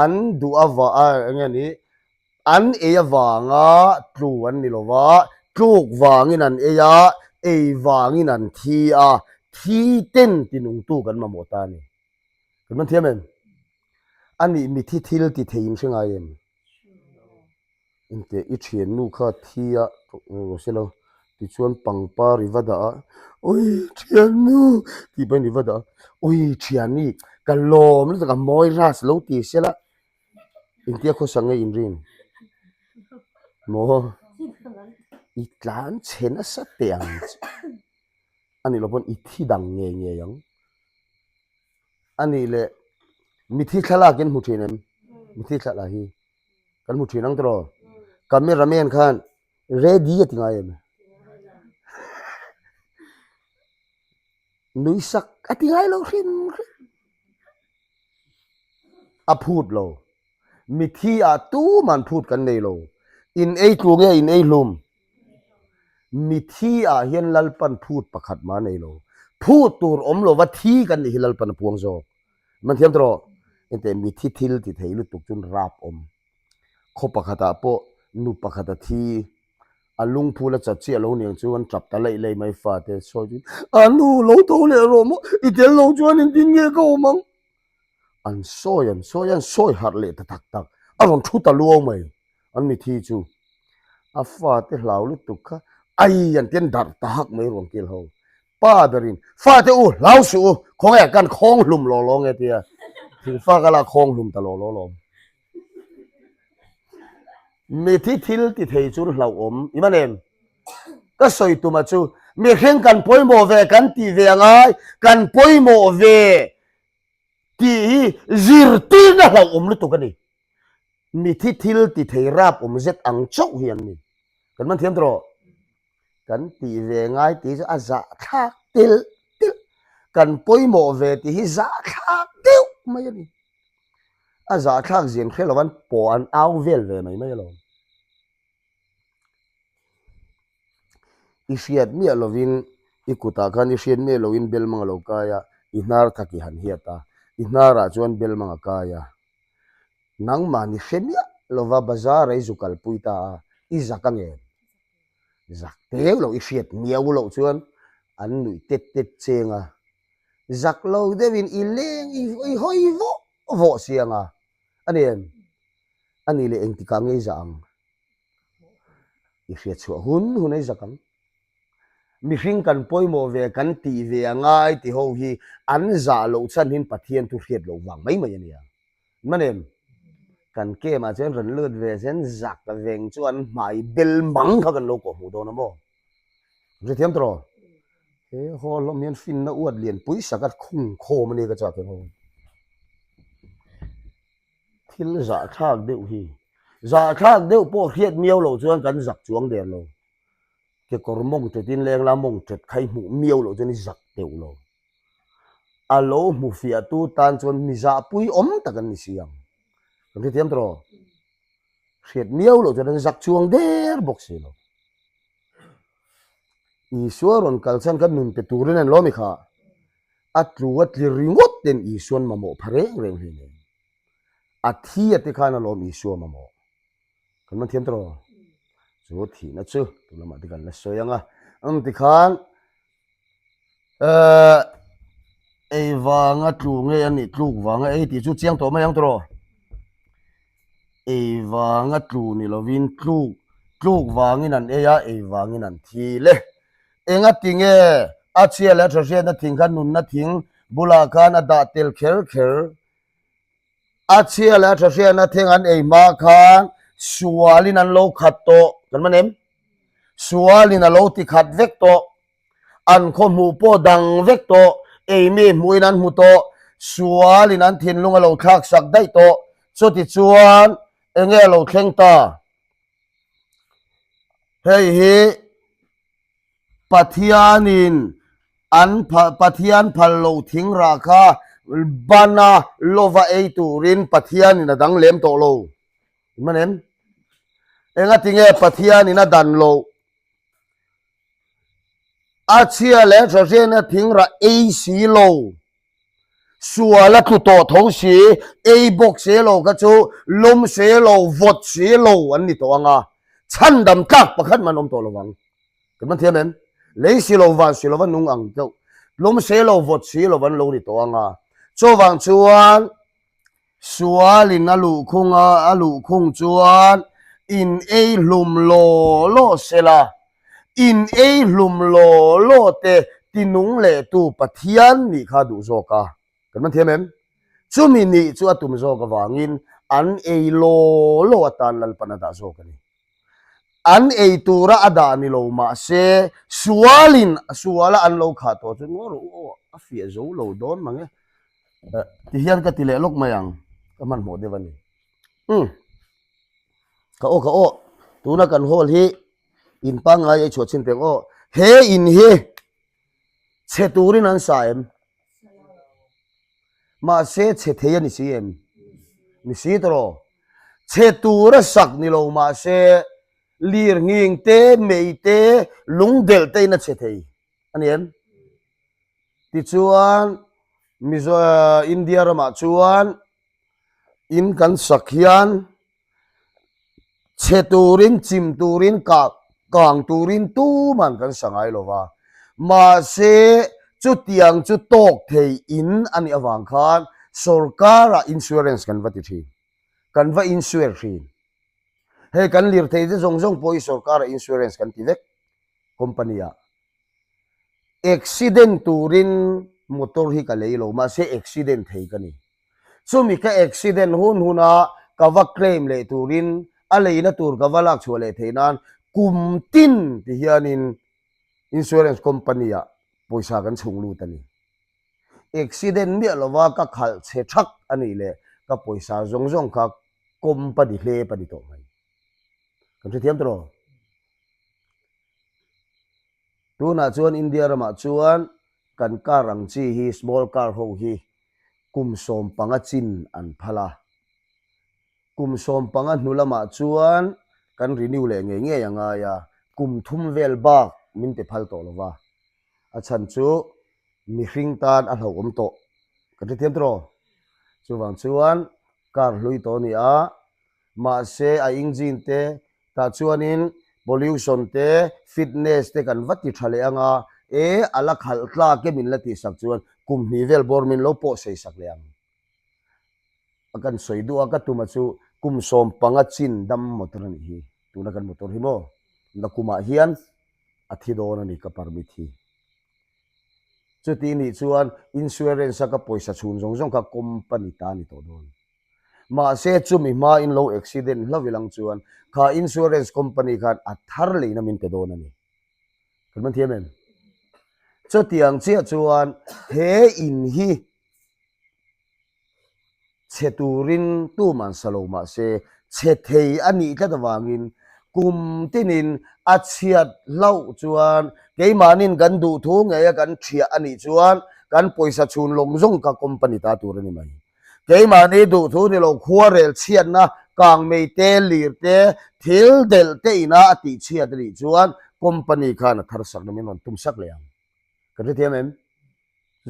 an duh ava a eng nge ni An ei avanga tlu an ni lo va, tluk vangin an ei a, ei vangin an thi a, thi ten tinungtu kan mamawh ta a ni. Kan man thiam em? A nih mithi thil ti thei in hre ngai em? Engteh i thiannu kha thi a rawh se lo, tichuan pangpar i va dah a, Awi thiannu tih pawhin i va dah a, Awi thiani ka lawm lutuk a mawi ras lo ti se la, Intia khawsa nge inrin? Maw? I tlan chhe nasa teh ang che. A nih loh pawn i thi dang ngei ngei ang. A nih leh mithi thlalak in hmu thin em? Mithi thlalak hi kan hmu thin ang tiraw? Cameraman khan ready a ti ngai em? Nui sak a ti ngai lo hrim hrim. A phut lo. Mithi ah tuman phut kan nei lo. In ei tlu nge in ei hlum? Mithi ah hian Lalpan phut pakhat mah a nei lo. Phut tur awm lova thi kan nih hi Lalpan a puang zawk. Man thiam tawh rawh. Engteh mithi thil ti thei lutuk chuan rap awm. Khaw pakhatah pawh nu pakhat a thi. A lungphul a chat chiah lo niang chu an tap ta laih laih mai fate sawi chu a nu lo tho leh rawh maw i tel lo chuan engtin nge ka awm ang an sawi an sawi an sawi harh leh ta tak tak a rawn thu ta luau mai an mithi chu a fate hlau lutuk kha ai an ti an darh ta hak mai ruang kil ho pa berin fate u hlau suh u khawnge kan khawng hlum law law nge tia thingfa ka la khawng hlum ta law law lawm. Mithi thil ti thei chu hlauhawm i man em? Ka sawi tuma chu mihring kan pawimawh ve kan tih ve angai, kan pawimawh ve tih hi zirtirna hlauhawm lutuk a ni. Mithi thil ti thei rap awm zet ang chauh hi an ni. Kan man thiam tawh. Kan tih ve ngai tih chu a zahthlak telh telh. Kan pawimawh ve tih hi zahthlak deuh mai a ni. A zahthlak zian hre lo an pawh an au vel ve mai mai alawm. I hriat miah lovin i kutah khan i hriat miah loin bel mang a lo kai a, i hnar thak i han hiat a, i hnarah chuan bel mang a kai a. Nangmah ni hre miah lova bazar a i zu kalpui ta a, i zak a ngen. Zak teu lo i hriat miau loh chuan an nuih tet tet cheng a, zak lo deuhin i leng i hawi vawh vawh siang a, a ni em? A nih leh engtikah nge i zah ang? I hriat chhuah hun hun a i zak ang. Mihring kan pawimawh ve kan tih ve a ngai ti ho hi an zah loh chhan hin Pathian thu hriat loh vang mai mai a nia. Man em? Kan camp ah chuan rawn lut ve zen zak veng chu an hmai bel mang kha kan lo kawh hmuh dawn a maw? Kan hrethiam tawh rawh. He haw hlawm hian finna uat lian pui sak a khung khawm a nia ka chak hian ho. Thil zahthlak deuh hi. Zahthlak deuh pawh hriat miau loh chuan kan zak chuang der lo. Kekawr mawng ṭetin lengla mawng ṭet kha i hmuh miau loh chuan i zak deuh lo. A lo hmu fiahtu tan chuan mi zahpui awm tak an ni si ang. Kan hrethiam tawh rawh. Hriat miau loh chuan an zak chuang der bawk si lo. Isua rawn kal chuan kan nun pe turin an lawm i kha. A tlu a tli ringawt ten Isuan mamawh pha reng reng hleinem. A thi a te khan alawm Isua mamawh. Kan man thiam tawh rawh. Chu thihna chu tun lamah te kan la sawi ang a. Umm tikhan eh ei vanga tlu nge a nih tluk vanga ei tih chu chiang tawh mai ang tawh rawh. Ei vanga tlu ni lovin tluk tluk vangin an ei a, ei vangin an thi le. Engati nge a chhia leh a tha hriatna thing kha nunna thing bulah khan a dah tel kher kher? A chhia leh a tha hriatna thing an ei hma khan sualin an lo khat tawh, kan man em? Sualin a lo ti khat vek tawh, an khaw hmuh pawh dang vek tawh, ei mi hmuhin an hmu tawh, sualin an thinlung a lo thlak sak daih tawh, chuti chuan enge a lo thleng ta? Hei hi Pathianin an Pathian phal loh thing rah kha bana lova ei turin Pathianin a dang lem tawh lo. Iman em? Engatinge Pathianin a dan loh? A chhia leh tha hriatna thing rah ei si lo. Sual a tlu tawh tho si, ei bawk se lo kha chu lum se lo, vawt si lo an ni tawh ang a, chhandam tlak pakhat man awm tawh lo vang. Kan man thiam em? Lei si lo, van si lova nung ang deuh, lum se lo, vawt si lo an lo ni tawh ang a. Chuvang chuan Sualin a luhkhung a, a luhkhung chuan in ei hlum law law sela, in ei hlum law law te tinung lehtu Pathian nih kha a duh zawk a. Kan man thiam em? Chumi nih chu a tum zawk avangin an ei law law atan Lalpan a dah zawk a ni. An ei tura a dah ni lo mahse sualin suala an lo khah tawh chu ngaw rawh u aw a fiah zo lo dawn mang e. Ti hian ka ti leh lawk mai ang ka hmanhmawh deuh a ni. Umm ka aw ka aw tuna kan hall hi in pangngai ei chhuah chin teng aw he in hi chhe turin an sa em? Mahse chhe thei a ni si em? Ni si tawh chhe tura sak ni lo mahse lir nghing te mei te lungdelh te in a chhe thei a ni em? Tichuan Mizo India ramah chuan in kan sak hian chhe turin chim turin kah kang turin tuman kan sa ngai lo va mahse chutiang chu tawk thei in a nih avang khan sorkarah insurance kan va ti thin kan va insure thin hei kan lirthei te zawng zawng pawh hi sorkarah insurance kan ti vek company ah. Accident turin motor hi ka lei lo mahse accident thei ka ni. Chumi ka accident hun huna ka va claim leh turin a leina tur ka va lak chhuah leh theih nan kum tin ti hianin insurance company ah pawisa kan chhung lut a ni. Accident miah lova ka khalh chhe thak a nih leh ka pawisa zawng zawng kha. Company hlep a ni tawh mai. Kan hrethiam tawh? Tunah chuan India ramah chuan kan car ang chi hi small car ho hi kum 15 chin an phal a. Kum 15 hnu lamah chuan kan renew leh ngei ngei a ngai a, kum thum vel bak min pe phal tawh lo va. A chhan chu mihring tan a hlauhawm tawh. Kan hrethiam tawh? Chuvang chuan car hlui tawh a ni a, mahse a engine te tah chuanin pollution te fitness te kan va ti tha leh ang a, e a la khalh tlak e min la tihsak chuan kum hnih vel bawr min lo pawh sei sak leh ang. A kan sawi duh a, ka tuma chu kum 15 chin dam motor a nih hi, tuna kan motor hi maw nakumah hian a thi dawn a ni ka permit hi. Chuti nih chuan insurance a ka pawisa chhun zawng zawng kha company ta a ni tawh dawn. Mahse chumi hma in lo accident hlauh ilang chuan kha insurance company khan a thar leina min pe dawn a ni. Kan man thiam em? Chutiang chiah chuan he in hi Chhe turin tuman sa lo mah se, chhe thei a nih tlat avangin kum tinin a chhiat hlauh chuan keimahnin kan duh thu ngeia kan ṭhiah a nih chuan kan pawisa chhun lawng zawng kha company ta tur a ni mai. Keimahni duh thu ni lo khuarel chhiatna kangmei te, lir te, thil delh te ina a tih chhiat a nih chuan company khan a thar sakna min rawn tum sak leh ang. Ka hrethiam em?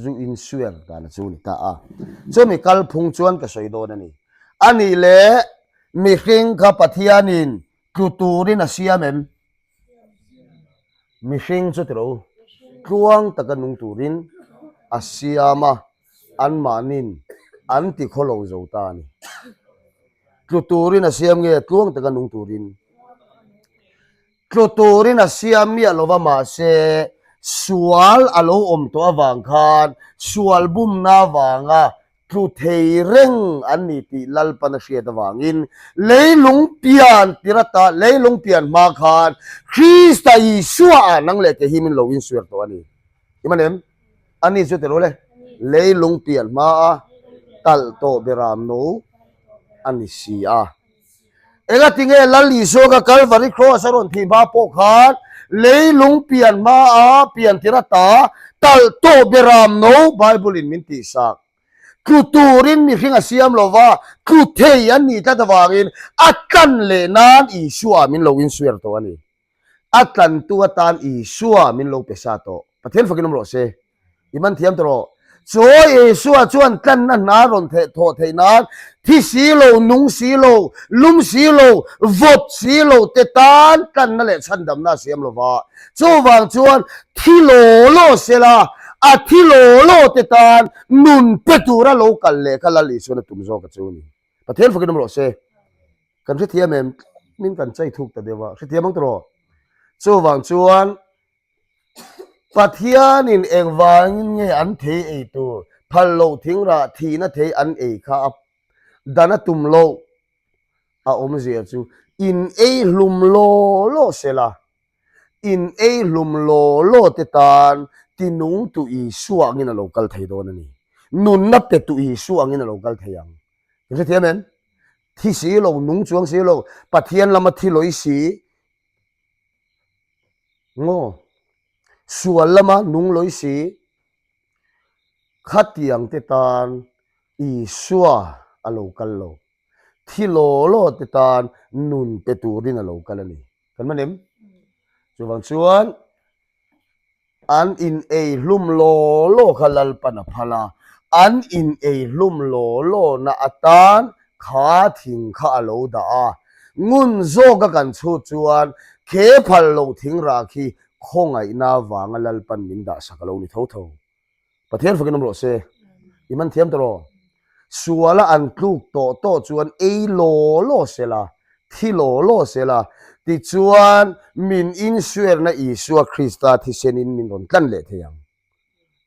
Zu in suer dan a chu ni ta a. Chumi kalphung chuan ka sawi dawn a ni. A nih leh mihring kha Pathianin tlu turin a siam em? Mihring chu tilo tluang taka nung turin a siam a, anmahnin an ti khawlo zo ta a ni. Tlu turin a siam nge tluang taka nung turin? Tlu turin a siam miah lo va mahse sual a lo awm tawh avang khan sual bumna avanga tlu thei reng an ni tih Lalpan a hriat avangin leilung pian tir ata leilung pian hma khan Krista Isua ah nang leh kei hi min lo insuir tawh a ni. I man em? Ani chu tilo le, leilung pian hma a talh tawh beram no a ni si a. Engati nge Lal Isua ka Kalvari Cross a rawn thih hma pawh khan leilung pian hma a pian tir ata talh tawh beram no Bible in min tihsak. Tlu turin mihring a siam lo va, tlu thei an nih tlat avangin a tlan leh nan Isua min lo insuer tawh a ni. A tlantu atan Isua min lo pe sa tawh. Pathian fakin awm rawh se. I man thiam tawh rawh. Chawi Isua chuan tlanna hna rawn theh thawh theih nan thi si lo, nung si lo, lum si lo, vawt si lo te tan tlanna leh chhandamna a siam lo va. Chuvang chuan thi law law sela, a thi law law te tan nun pe tura lo kal leh kha Lal Isuan a tum zawk a chu a ni. Pathian fakin awm rawh se. Kan hrethiam em? Tlemin kan chei thuk ta deuh a. Hrethiam ang tawh rawh. Chuvang chuan Pathianin engvangin nge an thei ei tur phal loh thingrah thihna thei an ei kha a dan a tum loh a awmzia chu in ei hlum law law sela, in ei hlum law law te tan tinung tu Isua angin a lo kal thei dawn a ni. Nunna pe tu Isua angin a lo kal thei ang. Ka hrethiam em? Thi si lo, nung chuang si lo, Pathian lama thi lawi si, Ngaw, sual lama nung lawi si, khatiang te tan Isua a lo kal lo. Thi law law te tan nun pe turin a lo kal a ni. Kan man em? Chuvang chuan An in ei hlum law law kha Lalpan a phal a, an in ei hlum law law na atan kha thing kha a lo dah a. Ngun zawka kan chhut chuan khe phal lo thing rah khi khawngaihna vanga Lalpan min dah sak a lo ni tho tho. Pathian fakin awm rawh se. I man thiam tawh rawh. Suala an tluk tawh tawh chuan ei law law sela, thi law law sela, tichuan min insuerna Isua Krista thisenin min rawn tlan leh thei ang.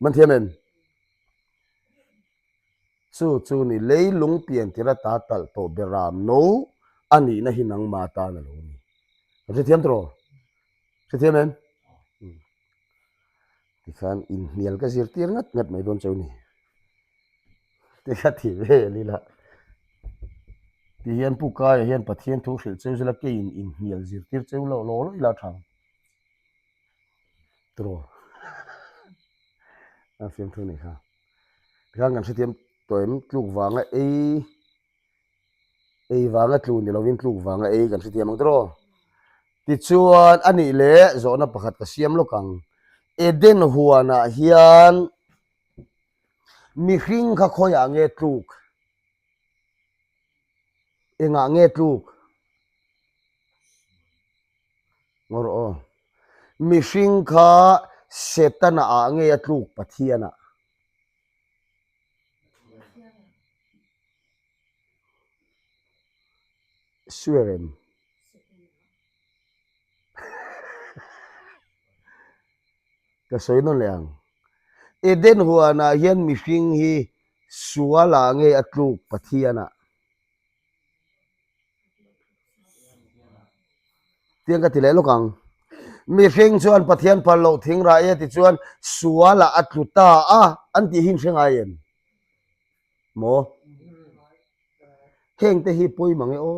Man thiam em? Chu chu ni leilung pian tir ata talh tawh beram no a nihna hi nangma tan a lo ni. Kan hrethiam tawh rawh. Hrethiam em? Tikhan inhnial ka zirtir ngat ngat mai dawn cheu ni. Te kha ti vel ila. Ti hian Pu Kaia hian Pathian thu hrilh cheu zela keiin inhnial zirtir cheu lo law law ila tha ang. Tiraw? A fiamthu nei kha. Tikhan kan hrethiam tawh em? Tluk vanga ei, ei vanga tlu ni lovin tluk vanga ei kan hrethiam ang tiraw? Tichuan a nih leh zawhna pakhat ka siam lawk ang. Eden huanah hian mihring kha khawiah nge tluk? Engah nge tluk? Ngaw rawh aw. Mihring kha Setana ah nge a tluk Pathian ah? Swear em? Ka sawi nawn leh ang. Eden huanah hian mihring hi sual ah nge a tluk Pathian ah? Tiang ka ti leh lawk ang. Mihring chuan Pathian phal loh thing rah e tichuan sual ah a tlu ta a an tih hi in hre ngai em? Maw? Heng te hi pawi mang e aw.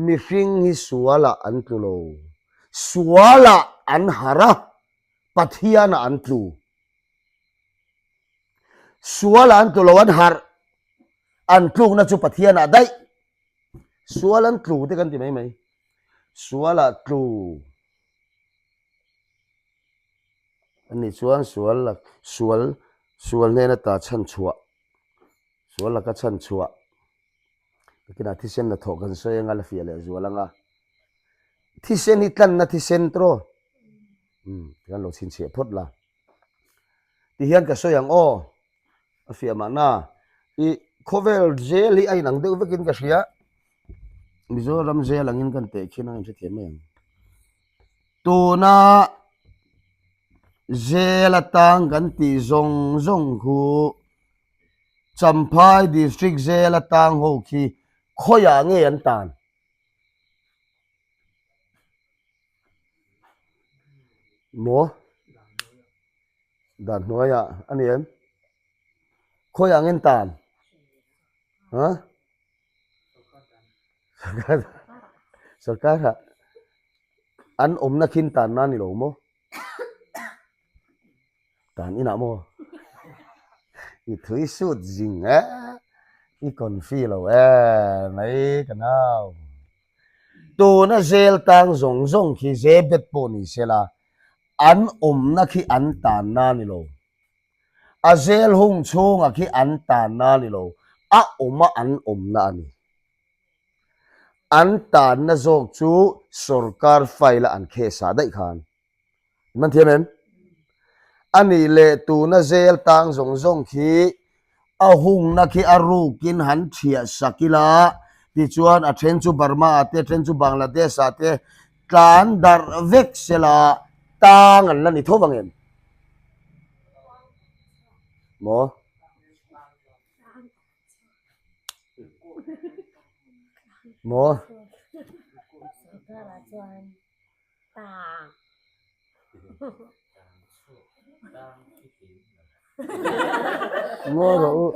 Mihring hi sual ah an tlu lo. Sual ah an harh a, Pathian ah an tlu. Sual ah an tlu lo, an harh. An tlukna chu Pathian ah daih. Sual an tlu te kan ti mai mai. Sual ah tlu. Ani chuan sual lak sual sual hnena ta chhan chhuah sual laka chhan chhuah takinah thisen hnathawh kan sawi anga la fiah leh zual anga thisen hi tlanna thisen tawh umm kan lo chhinchhiah phawt la tihian ka sawi ang aw. A fiah mahna i khawvel zel hi a inang deuh vekin ka hria Mizoram zel angin kan teh khin a inhrethiam mai ang tuna zel atang kan tih zawng zawng khu Champhai district zel atang ho khi khawiah nge an tan maw. Dan hnuaiah a ni em? Khawi ang in tan? Ha? Sarkar Sarkar ah an awmna khin tan na ni lo maw? Tan inah maw? I thui sut zing e, i confi lo e mai ka nau. Tuna zel tang zawng zawng khi zebet pawh ni sela An awmna khi an tanna a ni lo. A zel hung chhunga khi an tanna a ni lo. A awma an awmna a ni. An tanna zawk chu sorkar file a an case ah daih khan. In man thiam em? A nih leh tuna zel tang zawng zawng khi a hungna khi a rukin han thiah sak ila tichuan a then chu Burma ah te a then chu Bangladesh ah te tlan darh vek sela tang an la ni tho vang em? Maw? Maw? Ngaw rawh u,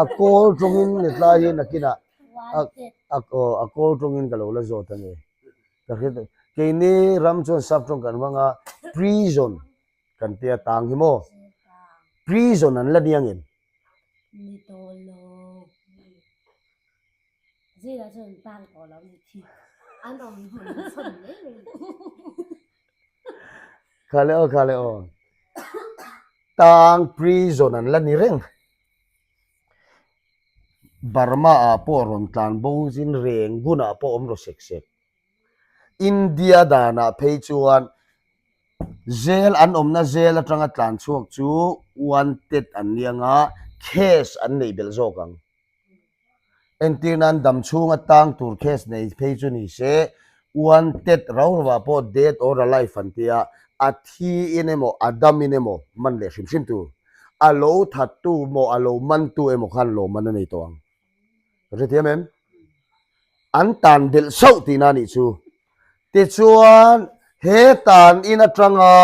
a kawl tawngin hetlai hi nakinah a a kawl tawngin ka lo la zawt a ni. Ka hre ta, keini ram chuan sap tawng kan hmang a, prison kan tia tang hi maw? Prison an la nia ngem? Zira chuan tang tawh lo ni thi. An awm hmun chhawn mai mai. Khale aw khale aw. Tang prison an la ni reng. Burma ah pawh rawn tlan bo zin reng gunah pawh awm rawh sek sek. India danah phei chuan jail an awmna jail atanga tlan chhuak chu wanted an ni anga case an neih belh zawk ang. Entir nan dam chhunga tang tur case nei phei chu ni se, wanted rau rauah pawh dead or alive an tia, a thi in emaw a dam in emaw man leh hrim hrim tur. A lo thattu maw a lo mantu emaw khan lawmman a nei tawh ang. Ka hrethiam em? An tan belh sauh tihna a nih chu. Tichuan, he tan in atanga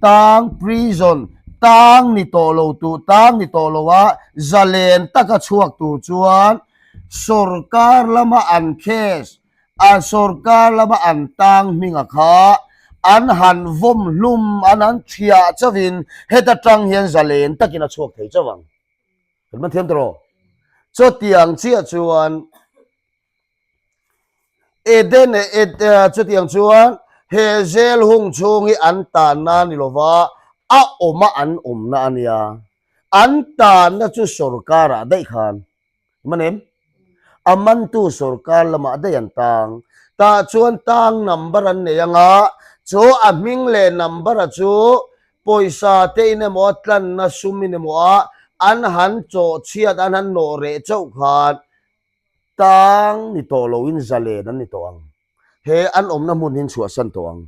tang prison, tang ni tawh lo tu, tang ni tawh lo a zalen taka chhuak tur chuan Sorkar lama an case a sorkar lama an tang hminga kha an han vawm hlum an han thiah chauhin heta tang hian zalen takin a chhuak thei chauh ang. Kan man thiam tawh. Chutiang chiah chuan Eden chutiang chuan he zel hung chhung hi an tanna a ni lova, a awma an awmna a nia. An tanna chu sorkarah daih khan man em? A mantu sorkar lamah daih an tang. Tah chuan tang number an nei anga, chu a hming leh number-a chu pawisa te in emaw a tlanna sum in emaw a an han chawhchhiat an han nawh reh chauh khan Tang ni tawh loin zalen an ni tawh ang. He an awmna hmun hin chhuahsan tawh ang.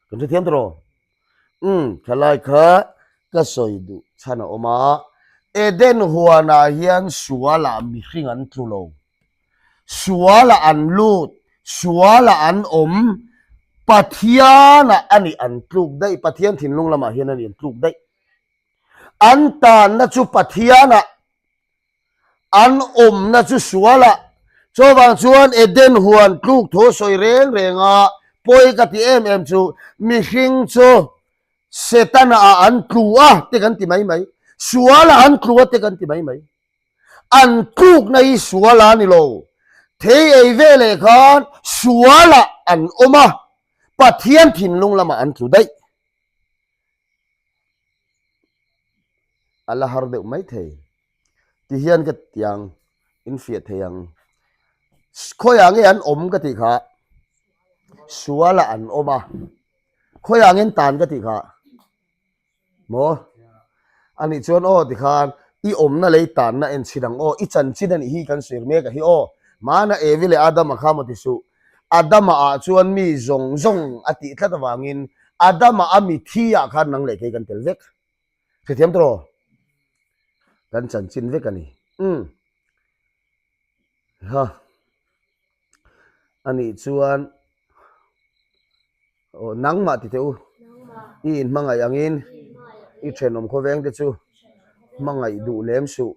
Kan hrethiam tawh raw? Umm, thalai kha ka sawi duh chhan a awm a. Eden huanah hian sualah mihring an tlu lo. Sualah an lut, sualah an awm, Pathianah a nih an tluk daih, Pathian thinlung lamah hian a nih an tluk daih. An tanna chu Pathianah An awmna chu sual a, chuvang chuan Eden huan tluk thu sawi reng reng a, pawi ka ti em em chu mihring chu Setana ah an tlu a te kan ti mai mai, sual ah an tlu a te kan ti mai mai. An tlukna hi sual a ni lo, thei ei ve leh khan sual ah an awm a, Pathian thinlung lamah an tlu daih. A la har deuh mai thei. Ti hian ka tiang in fiah thei ang. Khawiah nge an awm ka tih kha? Sualah an awm a. Khawiah nge an tan ka tih kha? Maw? A nih chuan aw tikhan i awmna lei tanna en chhin ang aw. I chanchin a nih hi kan sir mek a hi aw. Mahna Evi leh Adama kha maw ti suh. Adama ah chuan mi zawng zawng a tih tlat avangin Adama a mithi ah khan nang leh kei kan tel vek. Hrethiam tawh rawh. Kan chanchin vek a ni. Umm. Ha. A nih chuan aw nangmah ti teh u. I inhmangaih angin i thenawm khawveng te chu hmangaih duh lem suh.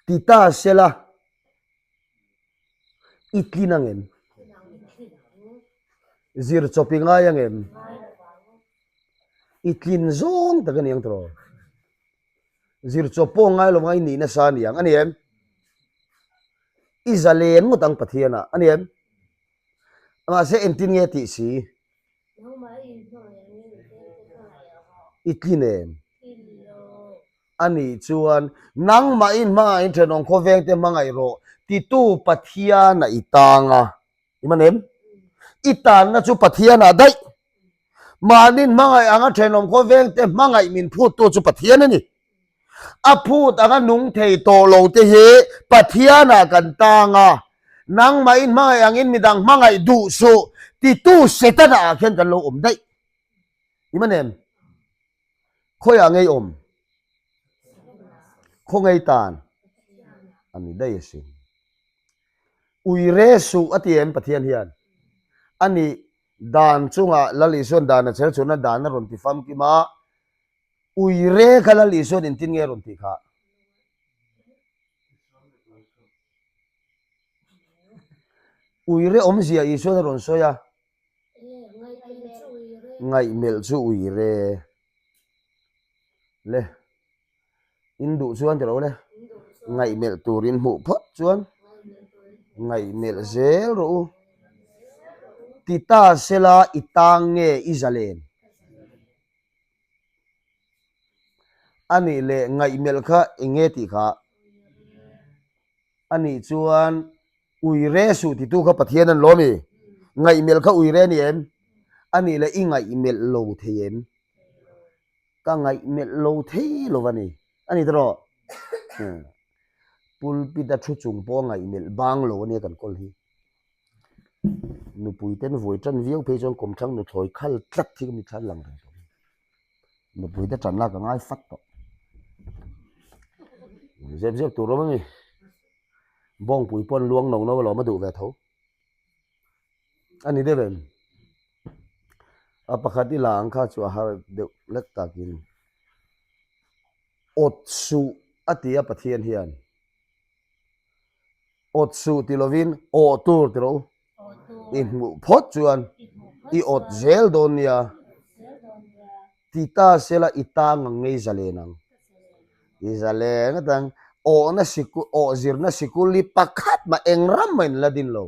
Ti ta sela. I tlin ang em? Zir chawp i ngai ang em? I tlin zawng tak a ni ang tawh. Zir chawp pawh ngai lo ngai nih nasa a ni ang a ni em? I zalen ngawt ang Pathianah a ni em? Mahse engtin nge tih si? I tlin em? A nih chuan, Nangmahin hmangaih thenawm khawvengte hmangaih rawh, titu Pathianah i tang a. I man em? I tanna chu Pathianah daih. Mahnin hmangaih anga thenawm khawvengte hmangaih min phuttu chu Pathian a ni. A phut anga nung thei tawh lo te hi Pathianah kan tang a, nangmahin hmangaih angin midang hmangaih duh suh titu Setana ah khian kan lo awm daih. I man em? Khawiah ngei awm? Khaw ngei tan a ni daih asin. Ui re suh a ti em Pathian hian? A nih dan chungah Lal Isuan dan a chher chhunna dan a rawn ti famkim a, Ui re kha Lal Isuan engtin nge a rawn tih kha? Ui re awmzia Isuan a rawn sawi a. Ngaihmelh chu ui re. Le. In duh chuan tilo le. Ngaihmelh tur in hmuh phawt chuan ngaihmelh zel rawh u. Ti ta sela i tang nge i zalen? A nih leh ngaihmelh kha eng nge tih kha? A nih chuan ui re suh titu kha Pathian an lawm i? Ngaihmelh kha ui re a ni em? A nih leh i ngaihmelh lo thei em? Ka ngaihmelh lo thei lo a ni. A ni tawh rawh. Pulpit a thu chung pawh a ngaihmelh bang lo a nia kan kawl hi. Nupui ten vawi tan viau phei chuan kawmthlang nuthlawi khal tlat hi ka mitthla an lang reng tawh. Nupui te tan lak a ngai fat tawh. Zep zep tur awm a mi. Bawngpui pawn luang no no alawm a duh ve tho. A ni deuh em? A pakhat i la ang kha chu a har deuh lek takin awt suh a ti a Pathian hian. Awt suh ti lovin awh tur ti rawh u. I hmuh phawt chuan i awt zel dawn nia. Ti ta sela i tang ang nge i zalen ang? I zalen ngawt ang. Awhna sikul, awh zirna sikul hi pakhat mah eng ram mah in la din lo.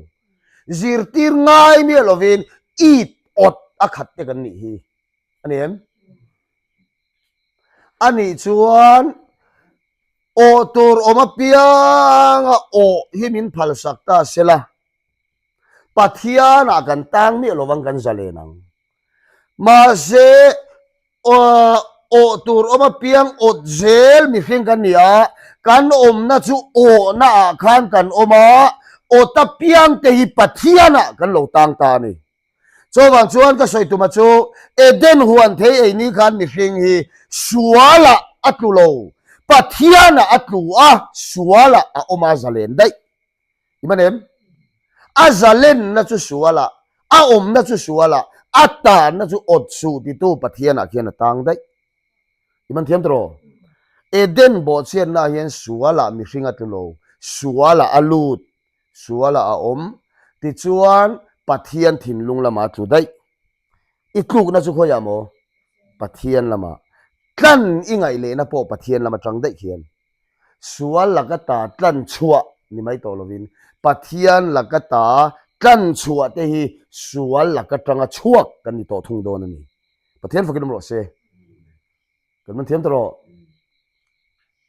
Zirtir ngai miah lovin it awt a khat te kan nih hi. A ni em? A nih chuan awh tur awm apianga awh hi min phalsak ta sela, Pathianah kan tang miah lovang kan zalen ang. Mahse, awh tur awm apiang awt zel mihring kan ni a, kan awmna chu awhnaah khan kan awm a, awt apiangte hi Pathianah kan lo tang ta a ni. Chuvang chuan ka sawi tuma chu Eden huan thei ei ni khan mihring hi sualah a tlu lo, Pathianah a tlu a, sualah a awm a zalen daih. I man em? A zalenna chu sualah, a awmna chu sualah, a tanna chu awt suh titu Pathianah khian a tang daih. I man thiam tawh? Eden bawhchhiatnaah hian sualah mihring a tlu lo, sualah a lut, Sualah a awm. Tichuan, Pathian thinlung lamah a tlu daih. I tlukna chu khawiah maw? Pathian lamah. Tlan i ngaih lehna pawh Pathian lam atang daih khian. Sual laka ta tlan chhuah ni mai tawh lovin, Pathian laka ta tlan chhuah te hi sual laka tanga chhuak kan ni tawh thung dawn a ni. Pathian fakin awm rawh se. Kan man thiam ta rawh.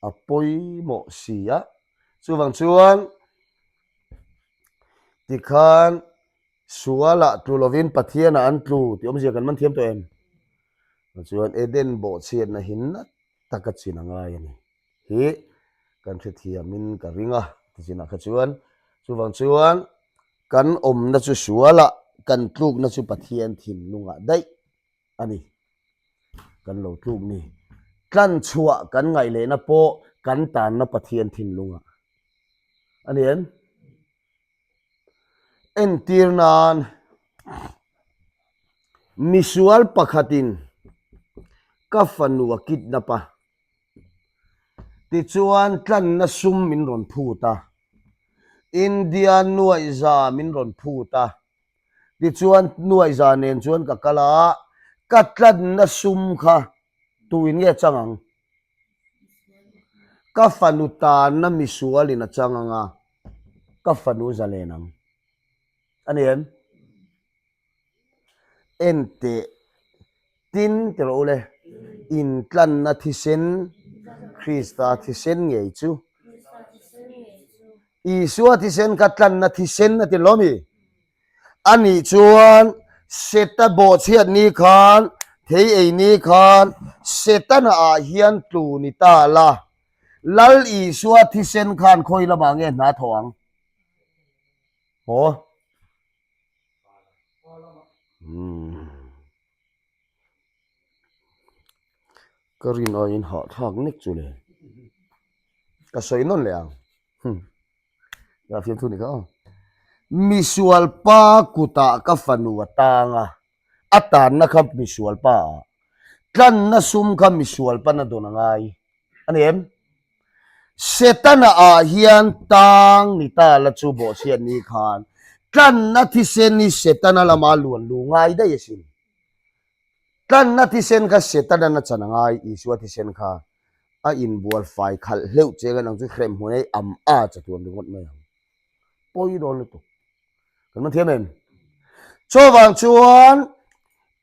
A pawimawh si a. Chuvang chuan tikhan sualah tlu lovin Pathianah an tlu tih awmzia kan man thiam tawh em? Chuan Eden bawhchhiatna hi nat taka chin a ngai a ni hi kan hrethiamin ka ring a tichinah kha chuan chuvang chuan kan awmna chu sualah kan tlukna chu Pathian thinlungah daih a ni. Kan lo tluk ni. Tlan chhuah kan ngaih lehna pawh kan tanna Pathian thinlungah a ni em? Entir nan misual pakhatin ka fanu a kidnap a, tichuan tlanna sum min rawn phut a, India nuaihza min rawn phut a, Tichuan nuaihza nen chuan ka kal a, ka tlanna sum kha tuin nge chang ang? Ka fanu tanna misualin a chang ang a, ka fanu zalen ang. A ni em? Enteh, tin ti rawh u le, intlanna thisen, Krista thisen ngei chu. Isua thisen kha tlanna thisen a ti lo mi? A nih chuan Seta bawhchhiat ni khan, thei ei ni khan Setana ah hian tlu ni ta la, Lal Isua thisen khan khawi lamah nge hna thawh ang? Haw. Ka rin aiin hahthlak nek chu le. Ka sawi nawn leh ang. Ka fiam thu ni kha aw. Misual pa kutah ka fanu a tang a, a tanna kha misual pa ah. Tlanna sum kha misual pan a dawn a ngai. A ni em? Setana ah hian tang ni ta la chu bawhchhiat ni khan tlanna thisen hi Setana lama luan lu ngai daih asin. Tlanna thisen kha Setana'n a chan a ngai, Isua thisen kha a inbual fai khalh hleuh che ngan ang chu hrem hmun ei am a chatuan ringawt mai ang. Pawi dawn lutuk. Kan man thiam em? Chuvang chuan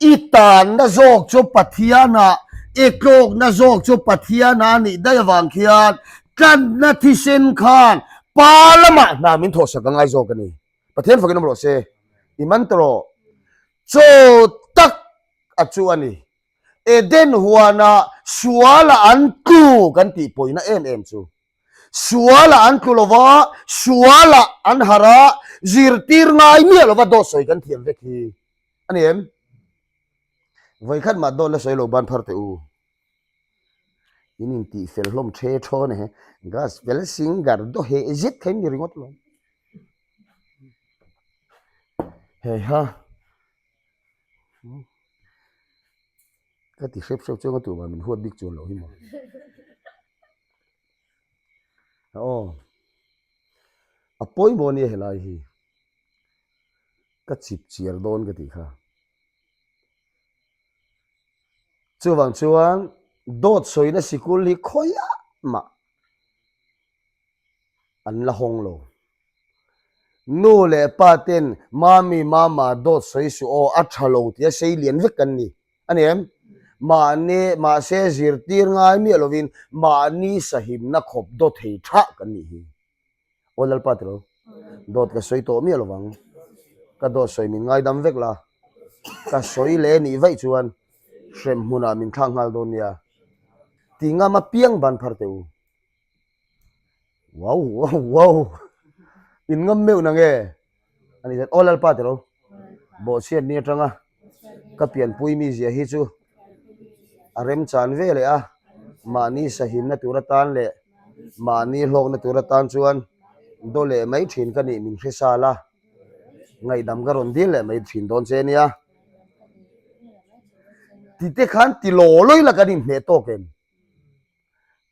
i tanna zawk chu Pathianah, i tlukna zawk chu Pathianah a nih daih avang khian tlanna thisen khan pa lamah hna min thawhsak a ngai zawk a ni. Pathian fakin awm rawh se. I man ta rawh. Chaw tak a chu a ni. Eden huanah sualah an tlu kan tih pawina em em chu. Sualah an tlu lo va, sualah an harh a, zirtir ngai miah lo va dawt sawi kan thiam vek hi a ni em? Vawikhat mah dawt la sawi lo ban phar teh u. In intih fel hlawm the thawn e. Gospel singer daw heh zet kha in ni ringawt lo. Heiha. Ka ti hrep hrep chuan ka tumah min huat bik chuan loh hi maw. Aw. A pawimawh ania helai hi. Ka chip chiar dawn ka tih kha. Chuvang chuan dawt sawina sikul hi khawiah mah an la hawng lo. Nu leh pa ten mami mama dawt sawi suh aw a tha lo tia sei lian vek kan ni. A ni em? Mahni mahse zirtir ngai miah lovin mahni sahimna khawp dawt thei tha kan nih hi. Aw Lalpa ti lo. Dawt ka sawi tawh miah lovang. Ka dawt sawi min ngaidam vek la. Ka sawi leh nih vaih chuan hrem hmunah min thlak nghal dawn nia. Ti ngam apiang ban phar teh u. Wow wow wow. In ngam meuh na nge? A ni chuan aw Lalpa ti lo. Bawhchhiat ni atanga ka pianpui mi zia hi chu a remchan ve leh a, mahni sahimna tur atan leh mahni hlawkna tur atan chuan daw leh mai thin ka nih min hre sal a, ngaihdam ka rawn dil leh mai thin dawn che nia. Tite khan ti law lawi la kan inhmeh tawk em?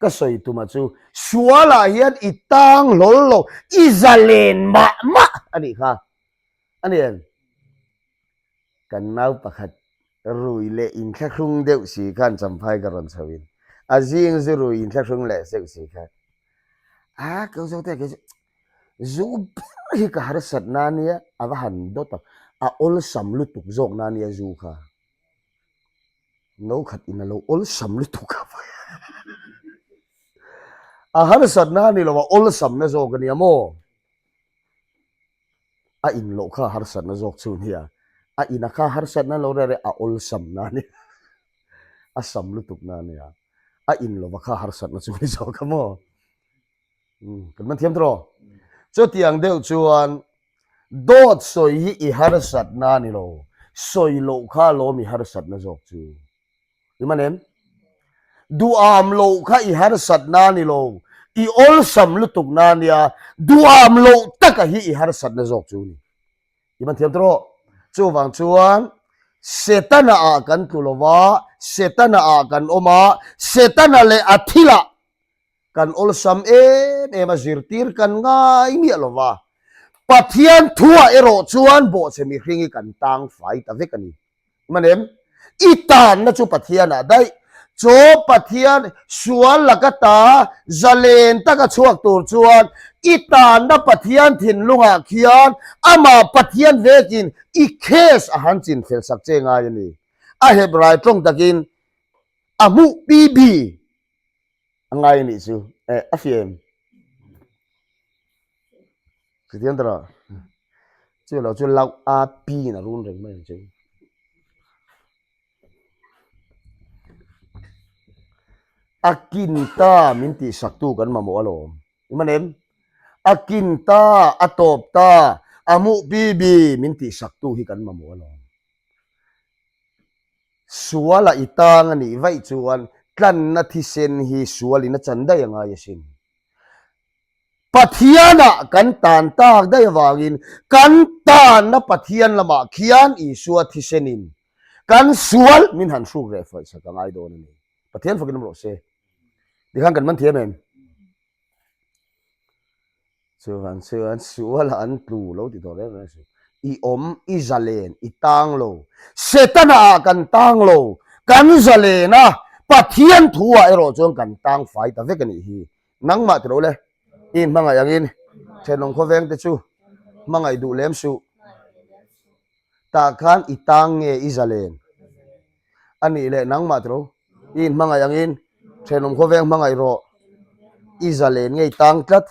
Ka sawi tuma chu sualah hian i tang hlawl lo, i zalen mah mah a nih kha. A ni em? Kan nau pakhat rui leh inthlahrung deuh si khan champhai ka rawn chho in a zing zu rui inthlahrung leh zeuh si khan a keu zo te kei chu zu ber hi ka harsat na nia a va han dawt a, a awlsam lutuk zawk na nia zu kha. No khat in a lo awlsam lutuk a a harsat na ni lo a awlsam na zawk a nia maw? A in loh kha harsat na zawk chu nia a in a kha harsat na lo reh reh a awlsam na nia a sam lutuk na nia a in lova kha harsat na chu ni zawk a maw? Kan man thiam tawh chutiang deuh chuan dawt sawi hi i harsatna a ni lo sawi loh kha lawm i harsatna zawk chu i man em duham loh kha i harsatna a ni lo i awlsam lutuk na nia duham loh taka hi i harsatna zawk chu ni i man thiam tawh chuvang chuan setana ah kan tlu lova setana ah kan awm a setana leh a thilah Kan awlsam em em a zirtir kan ngai miah lo va, Pathian thuah erawh chuan bawhchhe mihring hi kan tang fai ta vek a ni. Man em? I tanna chu Pathianah daih. Chaw Pathian sual laka ta zalen taka chhuak tur chuan i tanna Pathian thinlungah khian amah Pathian vekin i case a han chinfel sak che ngai a ni. A Hebrai tawng takin a hmuh PB. A ngai anih chu eh a fiah em? Chutiang tawh chu lo chu lau a pi in a run reng mai ang chu. A kin ta min tih sak tu kan mamawh alawm. I man em? A kin ta, a tawp ta, a hmuh bi bi min tih sak tu hi kan mamawh alawm. Suala i tang a nih vaih chuan tlanna thisen hi sualin a chan daih a ngai asin. Pathianah kan tan tak daih avangin kan tanna Pathian lamah khian Isua thisenin kan sual min han hruk reh faih sak a ngai dawn a ni. Pathian fakin awm rawh se. Tikhan kan man thiam em? Chuvang chuan sualah an tlu lo ti tawh reng reng suh. I awm, i zalen, i tang lo. Setana ah kan tang lo, kan zalen a, Pathian thu ah erawh chuan kan tang fai ta vek a nih hi. Nangmah ti lo le, i hmangaih angin thenawm khawveng te chu hmangaih duh lem suh. Tah khan i tang nge i zalen? A nih leh nangmah tiro i inhmangaih angin thenawm khawveng hmangaih rawh i zalen ngei tang tlat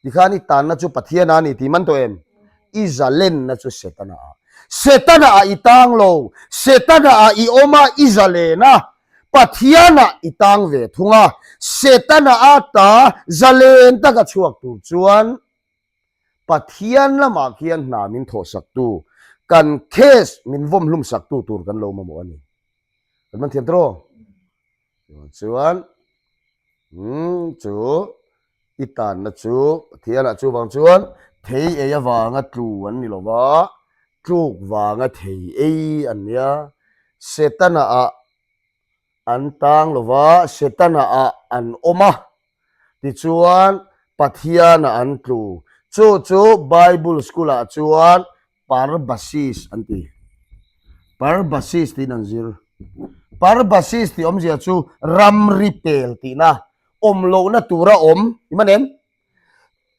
tikhan i tanna chu Pathian a ni tih man tawh em? I zalenna chu Setana ah Setana ah i tang lo Setana ah i awm a i zalen a Pathian ah i tang ve thung a Setana a ta zalen taka chhuak tur chuan Pathian lamah khian hna min thawhsaktu, kan case min vawm hlumsaktu tur kan lo mamawh a ni. Kan man thiam tawh? Chuan, umm, chu i tanna chu Pathianah chuvang chuan thei ei avanga tlu an ni lo va, tluk vanga thei ei an nia. Setana ah an tang lo va, Setana ah an awm a. Tichuan. Pathianah an tlu. Chu chu Bible School-ah chuan Parbasis an ti. Parbasis tiin an zir. Parbasis tih awmzia chu ramri pel tihna, awm lohna tura awm, i man em?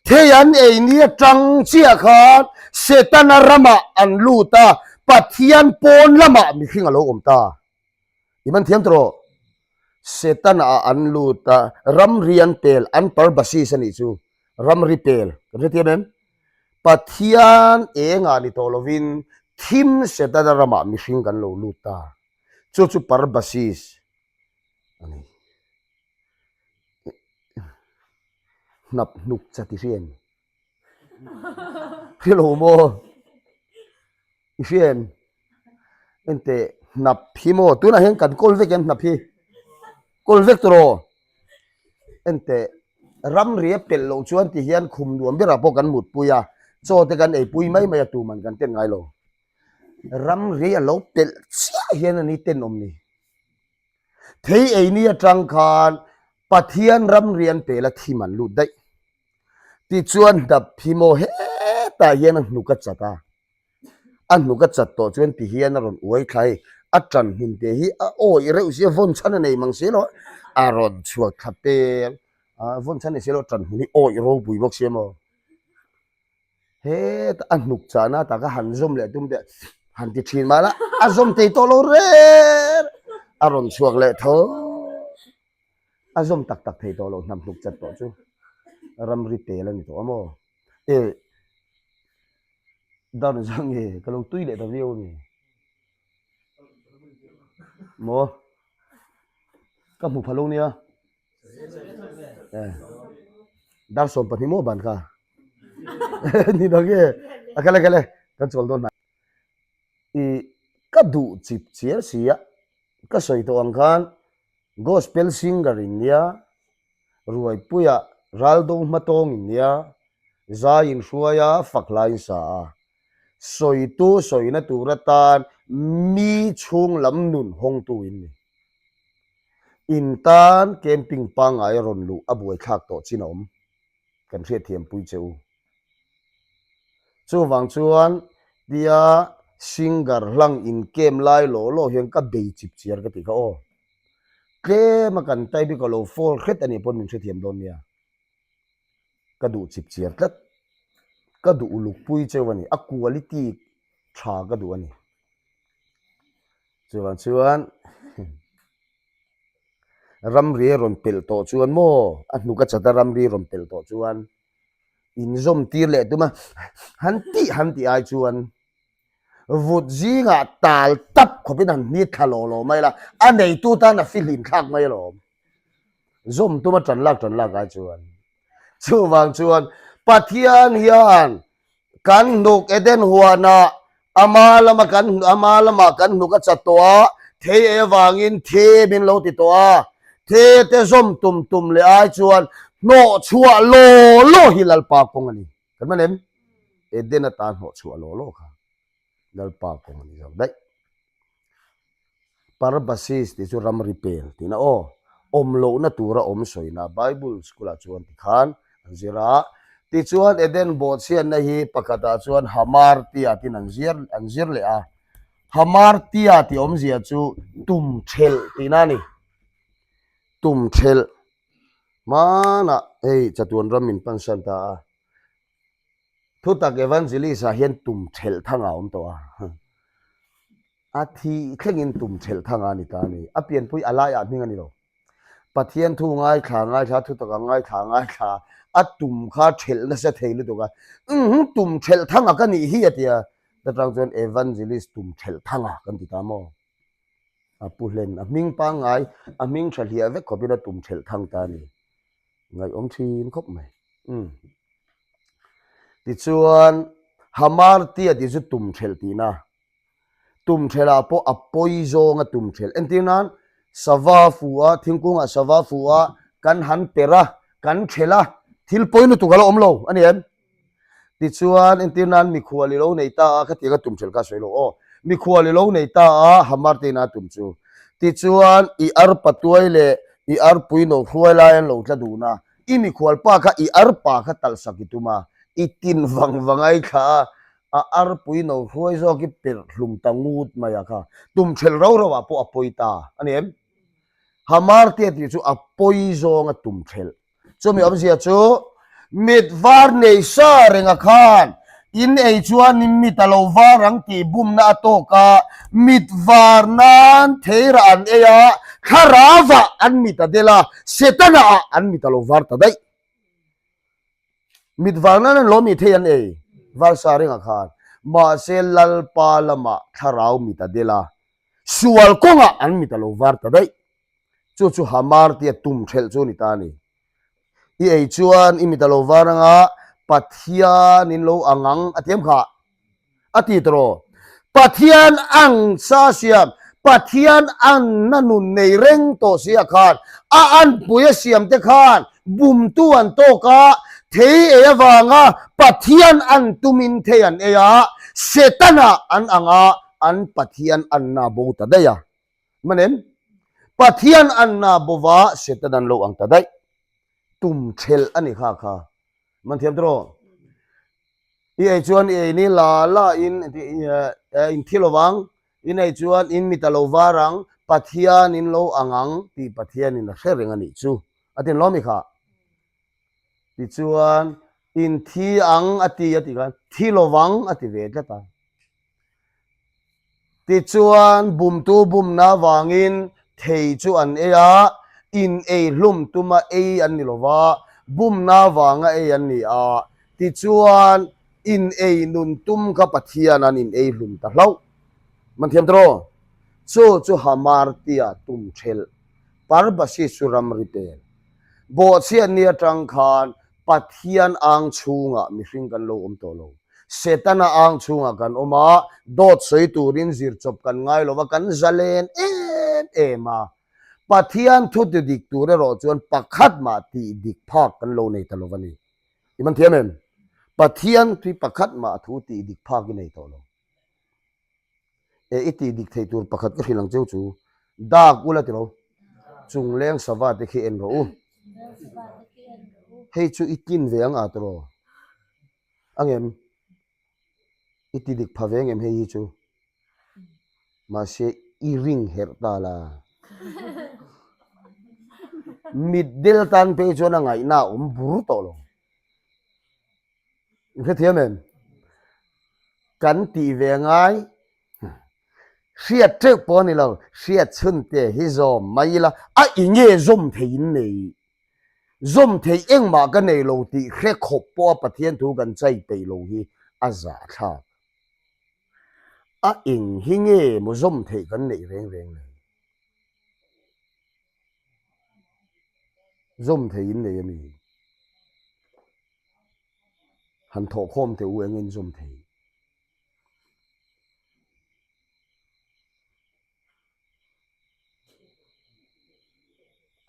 Thei an ei ni atang chiah khan Setana ramah an lut a, Pathian pawn lamah mihring a lo awm ta. I man thiam tawh rawh. Setana ah an lut a, ramri an pel, an parbasis a nih chu. Ramri pel, kan hrethiam em? Pathian engah ni tawh lovin thim Setana ramah mihring kan lo lut ta. Chu chu parbasis a ni. Hnap hnuk chat i hria em? Hria lo maw? I hria em? Enteh hnap hi maw? Tunah hian kan kawl vek em hnap hi? Kawl vek tawh rawh. Enteh ramri a pelh loh chuan ti hian khum nuam berah pawh kan mutpui a, chaw te kan eipui mai mai a tuman kan ten ngai lo. Ramri a lo pelh chiah hian a ni tenawm ni. Thei eini atang khan Pathian ramri an pel a thim an lut daih. Tichuan hnap hi maw hetah hian a hnuk a chat a, a hnuk a chat tawh chuan ti hian a rawn uai thla hei, a tan hmun te hi a awih reuh si a, vawn chhan a nei mang si lo a, a rawn chhuak thla peng a, vawn chhan a nei si lo a, tan hmun hi awih ropui bawk si a maw. Heta a hnuk chahna taka han zawm leh tum teh han ti thin mah la a zawm thei tawh lo reng a rawn chhuak leh tho a zawm tak tak thei tawh lo hnam hnuk chat tawh chu ramri tel a ni tawh a maw e dan zang nge ka lo tui leh ta viau a ni maw ka hmu pha lo nia. Dar 12 maw ban kha ni lo nge a kal e kal e kan chawl dawn hnai i ka duh chip chiar si a ka sawi tawh ang khan gospel singer in nia ruaipuia raldo hmatawng in nia zai in hruai a fak hlai in sa a sawitu sawina tur atan mi chhung lam nun hawngtu in ni. In tan camping pangngai rawn luh a buaithlak tawh chin a awm. Kan hriatthiam pui che u. Chuvang chuan tia singer hlang in camp lai law law hian ka bei chip chiar ka ti kha aw. Tlem a kan type hi ka lo fall hret a nih pawn min hrethiam dawn nia. Ka duh chip chiar tlat. Ka duh uluk pui cheu a ni. A quality tha ka duh a ni. Chuvang chuan ramri a rawn pelh tawh chuan maw a hnuk a chat a ramri a rawn pelh tawh chuan inzawm tir leh tum a han tih han tih ai chuan vut zingah tal tap khawpin han hnit thla law law mai la a neitu tan a fihlim thlak mai alawm zawm tum a tan lak tan lak ai chuan chuvang chuan Pathian hian Kan hnuk Eden huanah ama lama kan ama lamah kan hnuk a chat tawh a, thei ei avangin the min lo ti tawh a, the te zawm tum tum leh ai chuan hnawh chhuah law law hi Lalpa kawng a ni. Kan man em? Eden ata hnawh chhuah law law kha Lalpa kawng a ni zawk daih. Parbasis tih chu ramri pel tihna aw, awm lohna tura awm sawina Bible school-ah chuan tikhan an zir a. Tichuan Eden bawhchhiatna hi pakhatah chuan Hamartia tiin an zir an zir leh a. Hamartia tih awmzia chu tum thelh tihna a ni. Tum thelh hmanah hei chatuan ram min pansan ta a. Thutak Evangelist-ah hian tum thelh thang a awm tawh a. A thih thlengin tum thelh thang a ni ta a ni. A pianpui a laiah hming a ni lo. Pathian thu ngaithla ngaithla, thutak a ngaithla ngaithla, a tum kha thelh nasa thei lutuk a. Umm tum thelh thanga ka nih hi a ti a. Chutang chuan Evangelist tum thelh thanga kan ti ta maw? A pu hlen, a hming pangngai, a hming tha hliah vek khawpin a tum thelh thang ta a ni. Ngaihawm thin khawp mai. Umm. Tichuan, Hamartia tih chu tum thelh tihna. Tum thelh ah pawh a pawi zawng a tum thelh. Entir nan, sava fu a, thingkungah sava fu a, kan han per a, kan thelh a, thil pawi lutuk a la awm lo a ni em? Tichuan, entir nan mikhual i lo nei ta a, khatiang a tum thelh kha a sawi lo aw. Mikhual i lo nei ta a, hamar te ina tum chu. Tichuan, i arpa tuai leh i arpui no hruai lai an lo tla dun a. I mikhual pa kha i arpa kha talh sak i tum a, i tin vang vang a i thlah a, a arpui no hruai zawk i perh hlum ta ngut mai a kha. Tum thelh rau rau ah pawh a pawi ta a ni em? Hamartia tih chu a pawi zawng a tum thelh. Chumi awmzia chu mit var nei sa renga khan in ei chuan mit a lo var ang tih bumna a tawk a, mit var nan theirah an ei a, thlarauah an mit a del a, Setana ah an mit a lo var ta daih. Mit var nan an lo mi thei an ei var sa renga khan, mahse Lalpa lamah thlarau mit a del a, sual kawngah an mit a lo var ta daih. Chu chu Hamar tia tum thelh chu a ni ta a ni. I ei chuan i mit a lo var anga Pathian in lo ang ang a ti em kha? A ti tawh. Pathian ang sa siam, Pathian anna nun nei reng tawh si a khan a anpui a siam te khan bumtu an tawk a, thei ei avanga Pathian an tumin thei an ei a, Setana an ang a, an Pathian anna bo ta daih a. Manem, Pathian anna bova Satan an lo ang ta daih. Tum thelh a ni kha kha. Man thiam tawh rawh. I ei chuan i ei ni la la in in thi lovang, in ei chuan in mit a lo var ang, Pathian in lo ang ang tih Pathian in a hre reng a nih chu. A tin lo mi kha. Tichuan in thi ang a ti a tih khan thi lovang a ti ve tlat a. Tichuan, bumtu bumna avangin thei chu an ei a, in ei hlum tuma ei an ni lo va, bumna avanga ei an ni a. Tichuan, in ei nun tum kha Pathian an in ei hlum ta hlauh. Man thiam tawh rawh. Chu chu Hamartia tum thelh, Parbasis chu ramri pel. Bawhchhiatni atang khan Pathian ang chhungah mihring kan lo awm tawh lo. Setana ang chhungah kan awm a, dawt sawi turin zir chawp kan ngai lo va, kan zalen em em a. Pathian thu ti dik tur erawh chuan pakhat mah tih dik phak kan lo nei ta lo va ni. I man thiam em? Pathian hi pakhat mah thu tih dik phak i nei tawh lo. E i tih dik theih tur pakhat ka hrilh ang cheu chu dak ula ti lo chung leng sava te khi en rawh u. Hei chu i tlin ve ang a tiraw? Angem? I ti dik pha ve angem hei hi chu? Mahse i ring herh ta la. Mit del tan phei chuan a ngaihna a awm bur tawh lo. In hrethiam em? Kan tih ve ngai hriat teuh pawh a ni lo, hriat chhun te hi zawm mai ila, a i nge zawm thei in nei, zawm thei engmah ka nei lo tih hre khawp pawha Pathian thu kan chai peih lo hi a zahthlak. A eng hi nge maw zawm theih kan neih reng reng le? Zawm thei in nei a mi? Han thawhkhawm teh u engin zawm thei.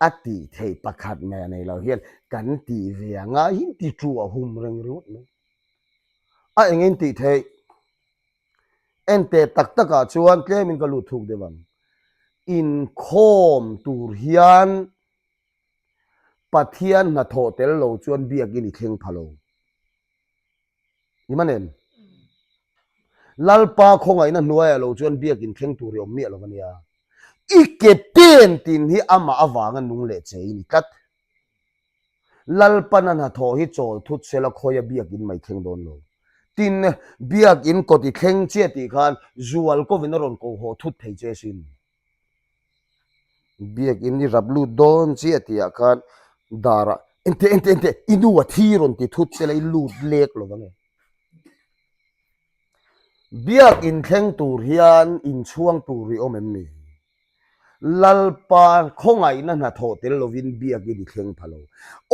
A tih theih pakhat mai a nei lo hian kan tih ve a ngaihin ti chu a hum reng ringawt mai. A engin tih theih? Enteh tak takah chuan tlemin ka lut thuk deuh ang. Inkhawm tur hian Pathian hnathawh tel lo chuan biakin i thleng pha lo. I man em? Lalpa khawngaihna hnuaiah lo chuan biakin thleng tur i awm miah lo a nia. I ke pen tin hi amah avanga nung leh che i ni tlat. Lalpana hnathawh hi chawl thut sela khawia biakin mai thleng dawn lo. Tin, biakin kawt i thleng chiah tih khan zual kovin a rawn ko haw thut thei che sin. Biakin i rap lut dawn chiah tihah khan darah Enteh enteh enteh i nu a thi rawn ti thut sela i lut lek lo vang e. Biakin thleng tur hian inchhuang tur i awm em ni? Lalpa khawngaihna hnathawh tel lovin biakin i thleng pha lo.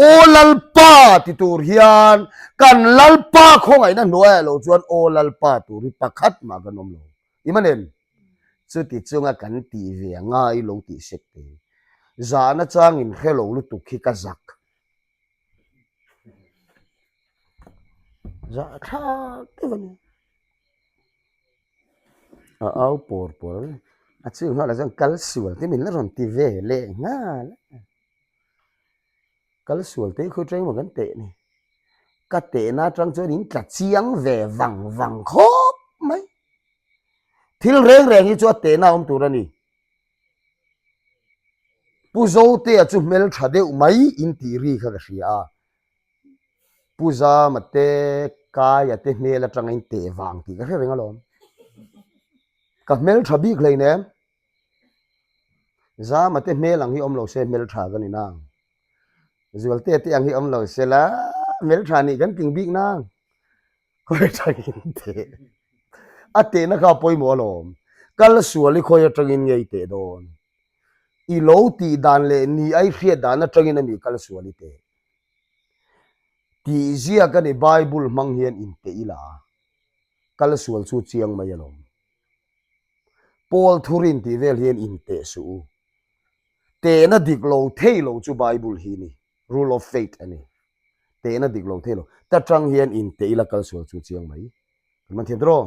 Aw Lalpa ti tur hian kan Lalpa khawngaihna hnuaiah lo chuan Aw Lalpa tur hi pakhat mah kan awm lo. I man em? Chuti chunga kan tih ve a ngai lo tih sek te. Zahna changin hre lo lutuk hi ka zak. Zah thlak deuh a ni. A au pawr pawr a, a chhung nghal ah chuan kal sual te min la rawn ti ve leh nghal a. Kal sual te khawi teng maw kan teh ni. Ka tehna atang chuan in tla chiang ve vang vang khawp mai. Thil reng reng hi chu a tehna awm tur a ni. Pu Zotea chu hmeltha deuh mai in tih ri kha ka hria a. Pu Zama te Kaia te hmel atanga in teh vang tih ka hre reng alawm. Ka hmeltha bik hleinem. Zama te hmel ang hi awm lo se hmeltha ka ni nang. Zualte te ang hi awm lo se la hmeltha nih kan tling bik nang. Khawi atangin teh. A tehna kha a pawimawh alawm. Kal sual i khawi atangin nge i teh dawn. I lo tih dan leh ni ai hriat dan atangin a mi kal sual i teh. Tih ziak a ni Bible hmang hian inteh ila kal sual chu chiang mai alawm. Paul thurin tih vel hian inteh suh u. Tehna dik lo thei lo chu Bible hi ni, rule of faith a ni. Tehna dik lo thei lo. Ta tang hian inteh ila kal sual chu chiang mai. Kan man thiam tawh.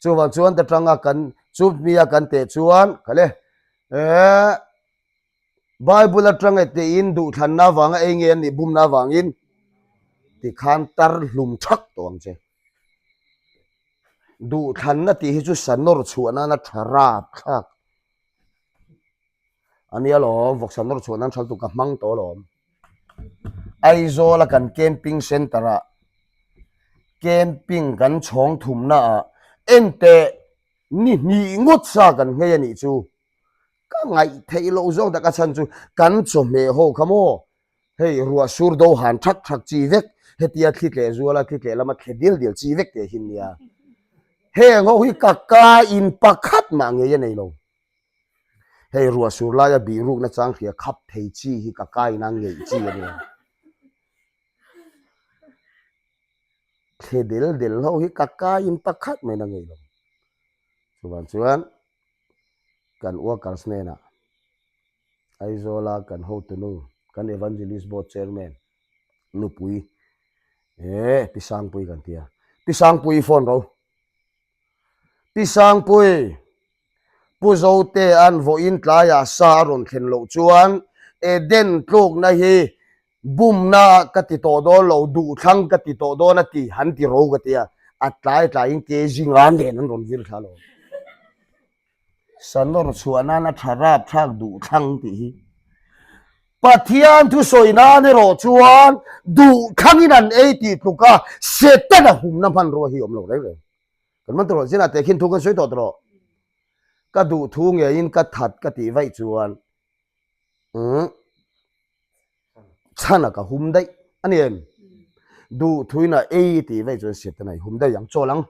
Chuvang chuan ta tanga kan chu mia kan teh chuan khale eh Bible atang e tiin duhthlanna avanga ei nge an nih bumna avangin tikhan tar hlum thak tawh ang che. Duhthlanna tih hi chu sa nawr chhuah nana tha rap thlak a nia lawm, vawksa nawr chhuah nan thaltu ka hmang tawh alawm. Aizawl a kan camping center ah camping kan chhawng thumna ah enteh ni hnih ngawt sa kan nghei a nih chu. Ka ngaih theih loh zawk tak a chhan chu kan chawhmeh ho kha maw hei ruah sur do han thak thak chi vek hetia thli tleh zual a thli tleh lama thle dil dil chi vek teh hin nia heng ho hi ka ka in pakhat mah ngei a nei lo hei ruah sur laia bih rukna chang hria khap thei chi hi ka ka in a ngeih chi a nia thle del del ho hi ka ka in pakhat mah in a ngei lo chuvang chuan kan workers hnenah Aizawla kan hotunu, kan Evangelist Board Chairman nupui eh Pi Sangpui kan ti a, Pi Sangpui i phone ro. Pi Sangpui, Pu Zotea'n vawiin tlaiah sa a rawn thlen loh chuan Eden tlukna hi bumna ka ti tawh dawn lo, duhthlang ka ti tawh dawn a ti, han ti ro ka ti a, a tlai tlaiin KG nga nen an rawn vir thla lo. Sa nawr chhuah nana tha rap thlak duhthlang tih hi Pathian thusawi nan erawh chuan duhthlangin an ei tih tluka Setana humna hmanrua hi awm lo reng reng. Kan man tawh zinah tehkhin thu kan sawi tawh tawh. Ka duh thu ngeiin ka that ka tih vaih chuan umm chhana ka hum daih a ni em? Duh thuin a ei tih vaih chuan Setana i hum daih ang chawl ang.